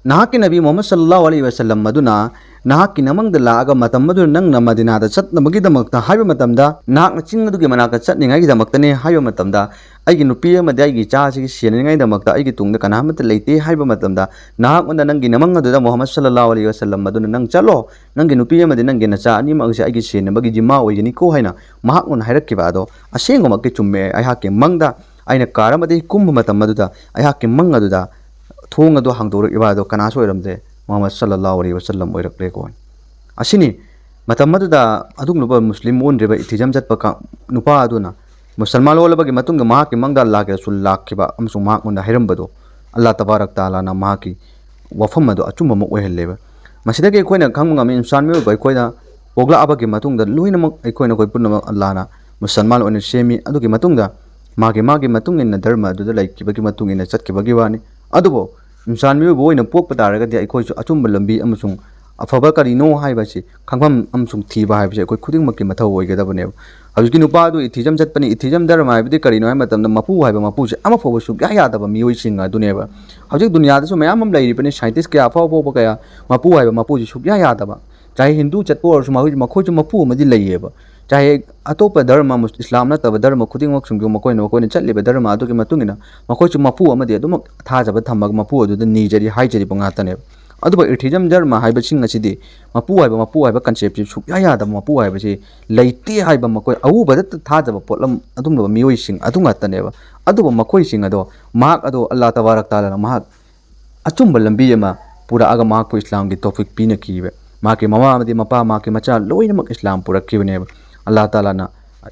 ꯅꯍꯥꯛꯀꯤ ꯅꯕꯤ ꯃꯨꯍꯝꯃꯗ ꯁꯜꯂꯜꯂꯥꯍꯨ ꯑꯂꯩꯍꯤ ꯋꯁꯜꯂꯝ ꯑꯗꯨꯅ ꯅꯍꯥꯛꯀꯤ ꯅꯃꯪꯗ ꯂꯥꯛꯑꯒ ꯃꯇꯝ ꯑꯗꯨꯗ ꯅꯪꯅ ꯃꯗꯤꯅꯥꯗ ꯆꯠꯅꯕꯒꯤꯗꯃꯛꯇ ꯍꯥꯏꯕ ꯃꯇꯝꯗ, ꯅꯍꯥꯛꯅ ꯆꯤꯡ ꯑꯗꯨꯒꯤ ꯃꯅꯥꯛꯇ ꯆꯠꯅꯤꯡꯉꯥꯏꯒꯤꯗꯃꯛꯇꯅꯦ ꯍꯥꯏꯕ ꯃꯇꯝꯗ, ꯑꯩꯒꯤ ꯅꯨꯄꯤ ꯑꯃꯗꯤ ꯑꯩꯒꯤ ꯏꯆꯥꯁꯤꯒꯤ ꯁꯦꯟꯅꯅꯤꯡꯉꯥꯏꯗꯃꯛꯇ ꯑꯩꯒꯤ ꯇꯨꯡꯗ ꯀꯅꯥꯃꯠꯇ ꯂꯩꯇꯦ ꯍꯥꯏꯕ ꯃꯇꯝꯗ, ꯅꯍꯥꯛꯉꯣꯟꯗ ꯅꯪꯒꯤ ꯅꯃꯪ ꯑꯗꯨꯗ ꯃꯨꯍꯝꯃꯗ ꯁꯜꯂꯜꯂꯥꯍꯨ ꯑꯂꯩꯍꯤ ꯋꯁꯜꯂꯝ ꯑꯗꯨꯅ ꯅꯪ ꯆꯠꯂꯣ, ꯅꯪꯒꯤ ꯅꯨꯄꯤ ꯑꯃꯗꯤ ꯅꯪꯒꯤ ꯅꯆꯥ ꯑꯅꯤꯃꯛ ꯑꯁꯦ ꯑꯩꯒꯤ ꯁꯦꯟꯅꯕꯒꯤ ꯖꯤꯝꯃꯥ ꯑꯣꯏꯒꯅꯤꯀꯣ" ꯍꯥꯏꯅ ꯃꯍꯥꯛꯉꯣꯟꯗ ꯍꯥꯏꯔꯛꯈꯤꯕ ꯑꯗꯣ ꯑꯁꯦꯡꯕꯃꯛꯀꯤ ꯆꯨꯝꯃꯦ꯫ ꯑꯩꯍꯥꯛꯀꯤ ꯃꯪꯗ ꯑꯩꯅ ꯀꯥꯔ ꯑꯃꯗꯒꯤ ꯀꯨꯝꯕ ꯃꯇꯝ ꯑꯗꯨꯗ ꯑꯩꯍꯥꯛꯀꯤ ꯃꯪ ꯑꯗꯨꯗ ꯊꯣꯡ ꯑꯗꯨ ꯍꯥꯡꯗꯣꯔꯛꯏꯕ ꯑꯗꯣ ꯀꯅꯥꯁꯨ ꯑꯣꯏꯔꯝꯗꯦ, ꯃꯨꯍꯝꯃꯗ ꯁꯜꯂꯜꯂꯥꯍꯨ ꯑꯂꯩꯍꯤ ꯋꯥꯁꯜꯂꯝ ꯑꯣꯏꯔꯛꯂꯦꯀꯣ꯫ ꯑꯁꯤꯅꯤ ꯃꯇꯝ ꯑꯗꯨꯗ ꯑꯗꯨꯒꯨꯝꯂꯕ ꯃꯨꯁꯂꯤꯝ ꯑꯣꯟꯗ꯭ꯔꯤꯕ, atheism ꯆꯠꯄ ꯀꯥ-, ꯅꯨꯄꯥ ꯑꯗꯨꯅ ꯃꯨꯁꯜꯃꯥꯟ ꯑꯣꯜꯂꯕꯒꯤ ꯃꯇꯨꯡꯗ ꯃꯍꯥꯛꯀꯤ ꯃꯪꯗ ꯑꯜꯂꯥꯍꯒꯤ ꯔꯁꯨꯜ ꯂꯥꯛꯈꯤꯕ ꯑꯃꯁꯨꯡ ꯃꯍꯥꯛꯉꯣꯟꯗ ꯍꯥꯏꯔꯝꯕꯗꯣ, ꯑꯜꯂꯥꯍ ꯇꯕꯥꯔꯛ ꯇꯥꯂꯥꯅ ꯃꯍꯥꯛꯀꯤ ꯋꯥꯐꯝ ꯑꯗꯨ ꯑꯆꯨꯝꯕ ꯑꯃ ꯑꯣꯏꯍꯜꯂꯦꯕ꯫ ꯃꯁꯤꯗꯒꯤ ꯑꯩꯈꯣꯏꯅ ꯈꯪꯕ ꯉꯝꯃꯤ, ꯏꯟꯁꯥꯟ ꯃꯤꯑꯣꯏꯕ ꯑꯩꯈꯣꯏꯅ ꯄꯣꯛꯂꯛꯑꯕꯒꯤ ꯃꯇꯨꯡꯗ ꯂꯣꯏꯅꯃꯛ ꯑꯩꯈꯣꯏꯅ, ꯑꯩꯈꯣꯏ ꯄꯨꯝꯅꯃꯛ ꯑꯜꯂꯥꯍꯅ ꯃꯨꯁꯜꯃꯥꯟ ꯑꯣꯏꯅ ꯁꯦꯝꯃꯤ꯫ ꯑꯗꯨꯒꯤ ꯃꯇꯨꯡꯗ ꯃꯥꯒꯤ, ꯃꯥꯒꯤ ꯃꯇꯨꯡ ꯏꯟꯅ ꯙꯔꯃ ꯑꯗꯨꯗ ꯂꯩꯈꯤꯕꯒꯤ ꯃꯇꯨꯡ ꯏꯟꯅ ꯆꯠꯈꯤꯕꯒꯤ ꯋꯥꯅꯤ꯫ ꯑꯗꯨꯕꯨ ꯏꯟꯁꯥꯟ ꯃꯤꯑꯣꯏꯕ ꯑꯣꯏꯅ ꯄꯣꯛꯄ ꯇꯥꯔꯒꯗꯤ ꯑꯩꯈꯣꯏꯁꯨ ꯑꯆꯨꯝꯕ ꯂꯝꯕꯤ ꯑꯃꯁꯨꯡ ꯑꯐꯕ ꯀꯔꯤꯅꯣ ꯍꯥꯏꯕꯁꯤ ꯈꯪꯐꯝ ꯑꯃꯁꯨꯡ ꯊꯤꯕ ꯍꯥꯏꯕꯁꯤ ꯑꯩꯈꯣꯏ ꯈꯨꯗꯤꯡꯃꯛꯀꯤ ꯃꯊꯧ ꯑꯣꯏꯒꯗꯕꯅꯦꯕ꯫ ꯍꯧꯖꯤꯛꯀꯤ ꯅꯨꯄꯥ ꯑꯗꯨ atheism ꯆꯠꯄꯅꯤ꯫ Atheism ꯙꯔꯃ ꯍꯥꯏꯕꯗꯤ ꯀꯔꯤꯅꯣ ꯍꯥꯏꯕ ꯃꯇꯝꯗ ꯃꯄꯨ ꯍꯥꯏꯕ ꯃꯄꯨꯁꯦ ꯑꯃꯐꯥꯎꯕ ꯁꯨꯛꯌꯥ ꯌꯥꯗꯕ ꯃꯤꯑꯣꯏꯁꯤꯡ ꯑꯗꯨꯅꯦꯕ꯫ ꯍꯧꯖꯤꯛ ꯗꯨꯅꯤꯌꯥꯗꯁꯨ ꯃꯌꯥꯝ ꯑꯃ ꯂꯩꯔꯤꯕꯅꯤ, scientist ꯀꯌꯥ, ꯑꯐꯥꯎ ꯑꯐꯥꯎꯕ ꯀꯌꯥ, ꯃꯄꯨ ꯍꯥꯏꯕ ꯃꯄꯨꯁꯤ ꯁꯨꯛꯌꯥ ꯌꯥꯗꯕ꯫ ꯆꯥꯍꯦ ꯍꯤꯟꯗꯨ ꯆꯠꯄ ꯑꯣꯏꯔꯁꯨ ꯃꯈꯣꯏ, ꯃꯈꯣꯏꯁꯨ ꯃꯄꯨ ꯑꯃꯗꯤ ꯂꯩꯌꯦꯕ꯫ ꯆꯥꯍꯦ ꯑꯇꯣꯞꯄ ꯙꯔꯃ, ꯃꯨꯁ-, ꯏꯁꯂꯥꯝ ꯅꯠꯇꯕ ꯙꯔꯃ ꯈꯨꯗꯤꯡꯃꯛꯁꯤꯡꯁꯨ ꯃꯈꯣꯏꯅ, ꯃꯈꯣꯏꯅ ꯆꯠꯂꯤꯕ ꯙꯔꯃ ꯑꯗꯨꯒꯤ ꯃꯇꯨꯡ ꯏꯟꯅ ꯃꯈꯣꯏꯁꯨ ꯃꯄꯨ ꯑꯃꯗꯤ ꯑꯗꯨꯃꯛ ꯊꯥꯖꯕ ꯊꯝꯃꯒ ꯃꯄꯨ ꯑꯗꯨꯗ ꯅꯤꯖꯔꯤ, ꯍꯥꯏꯖꯔꯤꯕ ꯉꯥꯛꯇꯅꯦꯕ꯫ ꯑꯗꯨꯕꯨ atheism ꯙꯔꯃ ꯍꯥꯏꯕꯁꯤꯡ ꯑꯁꯤꯗꯤ ꯃꯄꯨ ꯍꯥꯏꯕ, ꯃꯄꯨ ꯍꯥꯏꯕ conceptꯁꯤ ꯁꯨꯛꯌꯥ ꯌꯥꯗꯕ, ꯃꯄꯨ ꯍꯥꯏꯕꯁꯤ ꯂꯩꯇꯦ ꯍꯥꯏꯕ, ꯃꯈꯣꯏ ꯑꯎꯕꯗ ꯊꯥꯖꯕ ꯄꯣꯠꯂꯝ ꯑꯗꯨꯒꯨꯝꯂꯕ ꯃꯤꯑꯣꯏꯁꯤꯡ ꯑꯗꯨ ꯉꯥꯛꯇꯅꯦꯕ꯫ ꯑꯗꯨꯕꯨ ꯃꯈꯣꯏꯁꯤꯡ ꯑꯗꯣ ꯃꯍꯥꯛ ꯑꯗꯣ ꯑꯜꯂꯥꯍ ꯇꯕꯥꯔꯛ ꯇꯥꯂꯥꯅ ꯃꯍꯥꯛ ꯑꯆꯨꯝꯕ ꯂꯝꯕꯤ ꯑꯃ ꯄꯨꯔꯛꯑꯒ ꯃꯍꯥꯛꯄꯨ ꯏꯁꯂꯥꯝꯒꯤ ꯇꯧꯐꯤꯛ ꯄꯤꯅꯈꯤꯕ꯫ ꯃꯍꯥꯛꯀꯤ ꯃꯃꯥ ꯑꯃꯗꯤ ꯃꯄꯥ, ꯃꯍꯥꯛꯀꯤ ꯃꯆꯥ ꯂꯣꯏꯅꯃꯛ ꯏꯁꯂꯥꯝ ꯄꯨꯔꯛꯈꯤꯕꯅꯦꯕ꯫ ꯑꯜꯂꯥꯍ ꯇꯥꯂꯥꯅ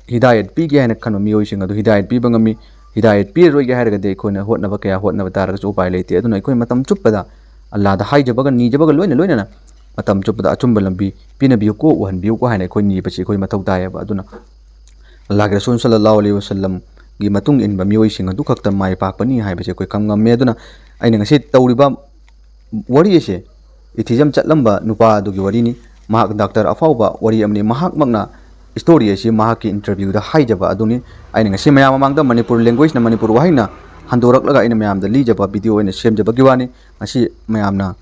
ꯍꯤꯗꯥꯌꯠ ꯄꯤꯒꯦ ꯍꯥꯏꯅ ꯈꯟꯕ ꯃꯤꯑꯣꯏꯁꯤꯡ ꯑꯗꯨ ꯍꯤꯗꯥꯌꯠ ꯄꯤꯕ ꯉꯝꯃꯤ꯫ ꯍꯤꯗꯥꯌꯠ ꯄꯤꯔꯔꯣꯏꯒꯦ ꯍꯥꯏꯔꯒꯗꯤ ꯑꯩꯈꯣꯏꯅ ꯍꯣꯠꯅꯕ ꯀꯌꯥ ꯍꯣꯠꯅꯕ ꯇꯥꯔꯒꯁꯨ ꯎꯄꯥꯏ ꯂꯩꯇꯦ꯫ ꯑꯗꯨꯅ ꯑꯩꯈꯣꯏ ꯃꯇꯝ ꯆꯨꯞꯄꯗ ꯑꯜꯂꯥꯍꯗ ꯍꯥꯏꯖꯕꯒ ꯅꯤꯖꯕꯒ ꯂꯣꯏꯅ ꯂꯣꯏꯅꯅ ꯃꯇꯝ ꯆꯨꯞꯄꯗ ꯑꯆꯨꯝꯕ ꯂꯝꯕꯤ ꯄꯤꯅꯕꯤꯌꯨꯀꯣ, ꯎꯍꯟꯕꯤꯌꯨꯀꯣ ꯍꯥꯏꯅ ꯑꯩꯈꯣꯏ ꯅꯤꯕꯁꯤ ꯑꯩꯈꯣꯏ ꯃꯊꯧ ꯇꯥꯏꯌꯦꯕ꯫ ꯑꯗꯨꯅ ꯑꯜꯂꯥꯍꯒꯤ ꯔꯁꯨꯜ ꯁꯜꯂꯜꯂꯥꯍꯨ ꯑꯂꯩꯍꯤ ꯋꯥꯁꯜꯂꯝꯒꯤ ꯃꯇꯨꯡ ꯏꯟꯕ ꯃꯤꯑꯣꯏꯁꯤꯡ ꯑꯗꯨ ꯈꯛꯇ ꯃꯥꯏ ꯄꯥꯛꯄꯅꯤ ꯍꯥꯏꯕꯁꯤ ꯑꯩꯈꯣꯏ ꯈꯪ ꯉꯝꯃꯦ꯫ ꯑꯗꯨꯅ ꯑꯩꯅ ꯉꯁꯤ ꯇꯧꯔꯤꯕ ꯋꯥꯔꯤ ꯑꯁꯦ atheism ꯆꯠꯂꯝꯕ ꯅꯨꯄꯥ ꯑꯗꯨꯒꯤ ꯋꯥꯔꯤꯅꯤ꯫ ꯃꯍꯥꯛ ꯗꯥꯛꯇꯔ ꯑꯐꯥꯎꯕ ꯋꯥꯔꯤ ꯑꯃꯅꯤ꯫ ꯃꯍꯥꯛꯃꯛꯅ story ꯑꯁꯤ ꯃꯍꯥꯛꯀꯤ interviewꯗ ꯍꯥꯏꯖꯕ ꯑꯗꯨꯅꯤ꯫ ꯑꯩꯅ ꯉꯁꯤ ꯃꯌꯥꯝ ꯃꯃꯥꯡꯗ ꯃꯅꯤꯄꯨꯔ languageꯅ, ꯃꯅꯤꯄꯨꯔ ꯋꯥꯍꯩꯅ ꯍꯟꯗꯣꯔꯛꯂꯒ ꯑꯩꯅ ꯃꯌꯥꯝꯗ ꯂꯤꯖꯕ video ꯑꯣꯏꯅ ꯁꯦꯝꯖꯕꯒꯤ ꯋꯥꯅꯤ꯫ ꯃꯁꯤ ꯃꯌꯥꯝꯅ,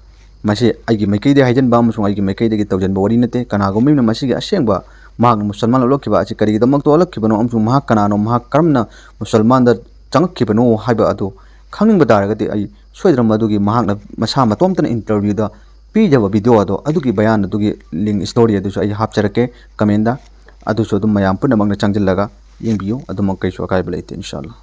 ꯃꯁꯤ ꯑꯩꯒꯤ ꯃꯥꯏꯀꯩꯗꯒꯤ ꯍꯥꯏꯖꯟꯕ ꯑꯃꯁꯨꯡ ꯑꯩꯒꯤ ꯃꯥꯏꯀꯩꯗꯒꯤ ꯇꯧꯖꯟꯕ ꯋꯥꯔꯤ ꯅꯠꯇꯦ꯫ ꯀꯅꯥꯒꯨꯝꯕ ꯑꯃꯅ ꯃꯁꯤꯒꯤ ꯑꯁꯦꯡꯕ ꯃꯍꯥꯛꯅ ꯃꯨꯁꯜꯃꯥꯟ ꯑꯣꯜꯂꯛꯈꯤꯕ ꯑꯁꯤ ꯀꯔꯤꯒꯤꯗꯃꯛꯇ ꯑꯣꯜꯂꯛꯈꯤꯕꯅꯣ ꯑꯃꯁꯨꯡ ꯃꯍꯥꯛ ꯀꯅꯥꯅꯣ, ꯃꯍꯥꯛ ꯀꯔꯝꯅ ꯃꯨꯁꯜꯃꯥꯟꯗ ꯆꯪꯉꯛꯈꯤꯕꯅꯣ ꯍꯥꯏꯕ ꯑꯗꯨ ꯈꯪꯅꯤꯡꯕ ꯇꯥꯔꯒꯗꯤ ꯑꯩ ꯁꯣꯏꯗꯅ ꯃꯗꯨꯒꯤ ꯃꯍꯥꯛꯅ ꯃꯁꯥ ꯃꯇꯣꯝꯇꯅ interviewꯗ ꯄꯤꯖꯕ video ꯑꯗꯣ, ꯑꯗꯨꯒꯤ ꯕꯌꯥꯟ ꯑꯗꯨꯒꯤ link, story ꯑꯗꯨꯁꯨ ꯑꯩ ꯍꯥꯞꯆꯔꯛꯀꯦ commentꯗ꯫ ꯑꯗꯨꯁꯨ ꯑꯗꯨꯝ ꯃꯌꯥꯝ ꯄꯨꯝꯅꯃꯛꯅ ꯆꯪꯁꯤꯜꯂꯒ ꯌꯦꯡꯕꯤꯌꯨ, ꯑꯗꯨꯃꯛ ꯀꯩꯁꯨ ꯑꯀꯥꯏꯕ ꯂꯩꯇꯦ, ꯏꯟꯁꯥ ꯑꯜꯂꯥ꯫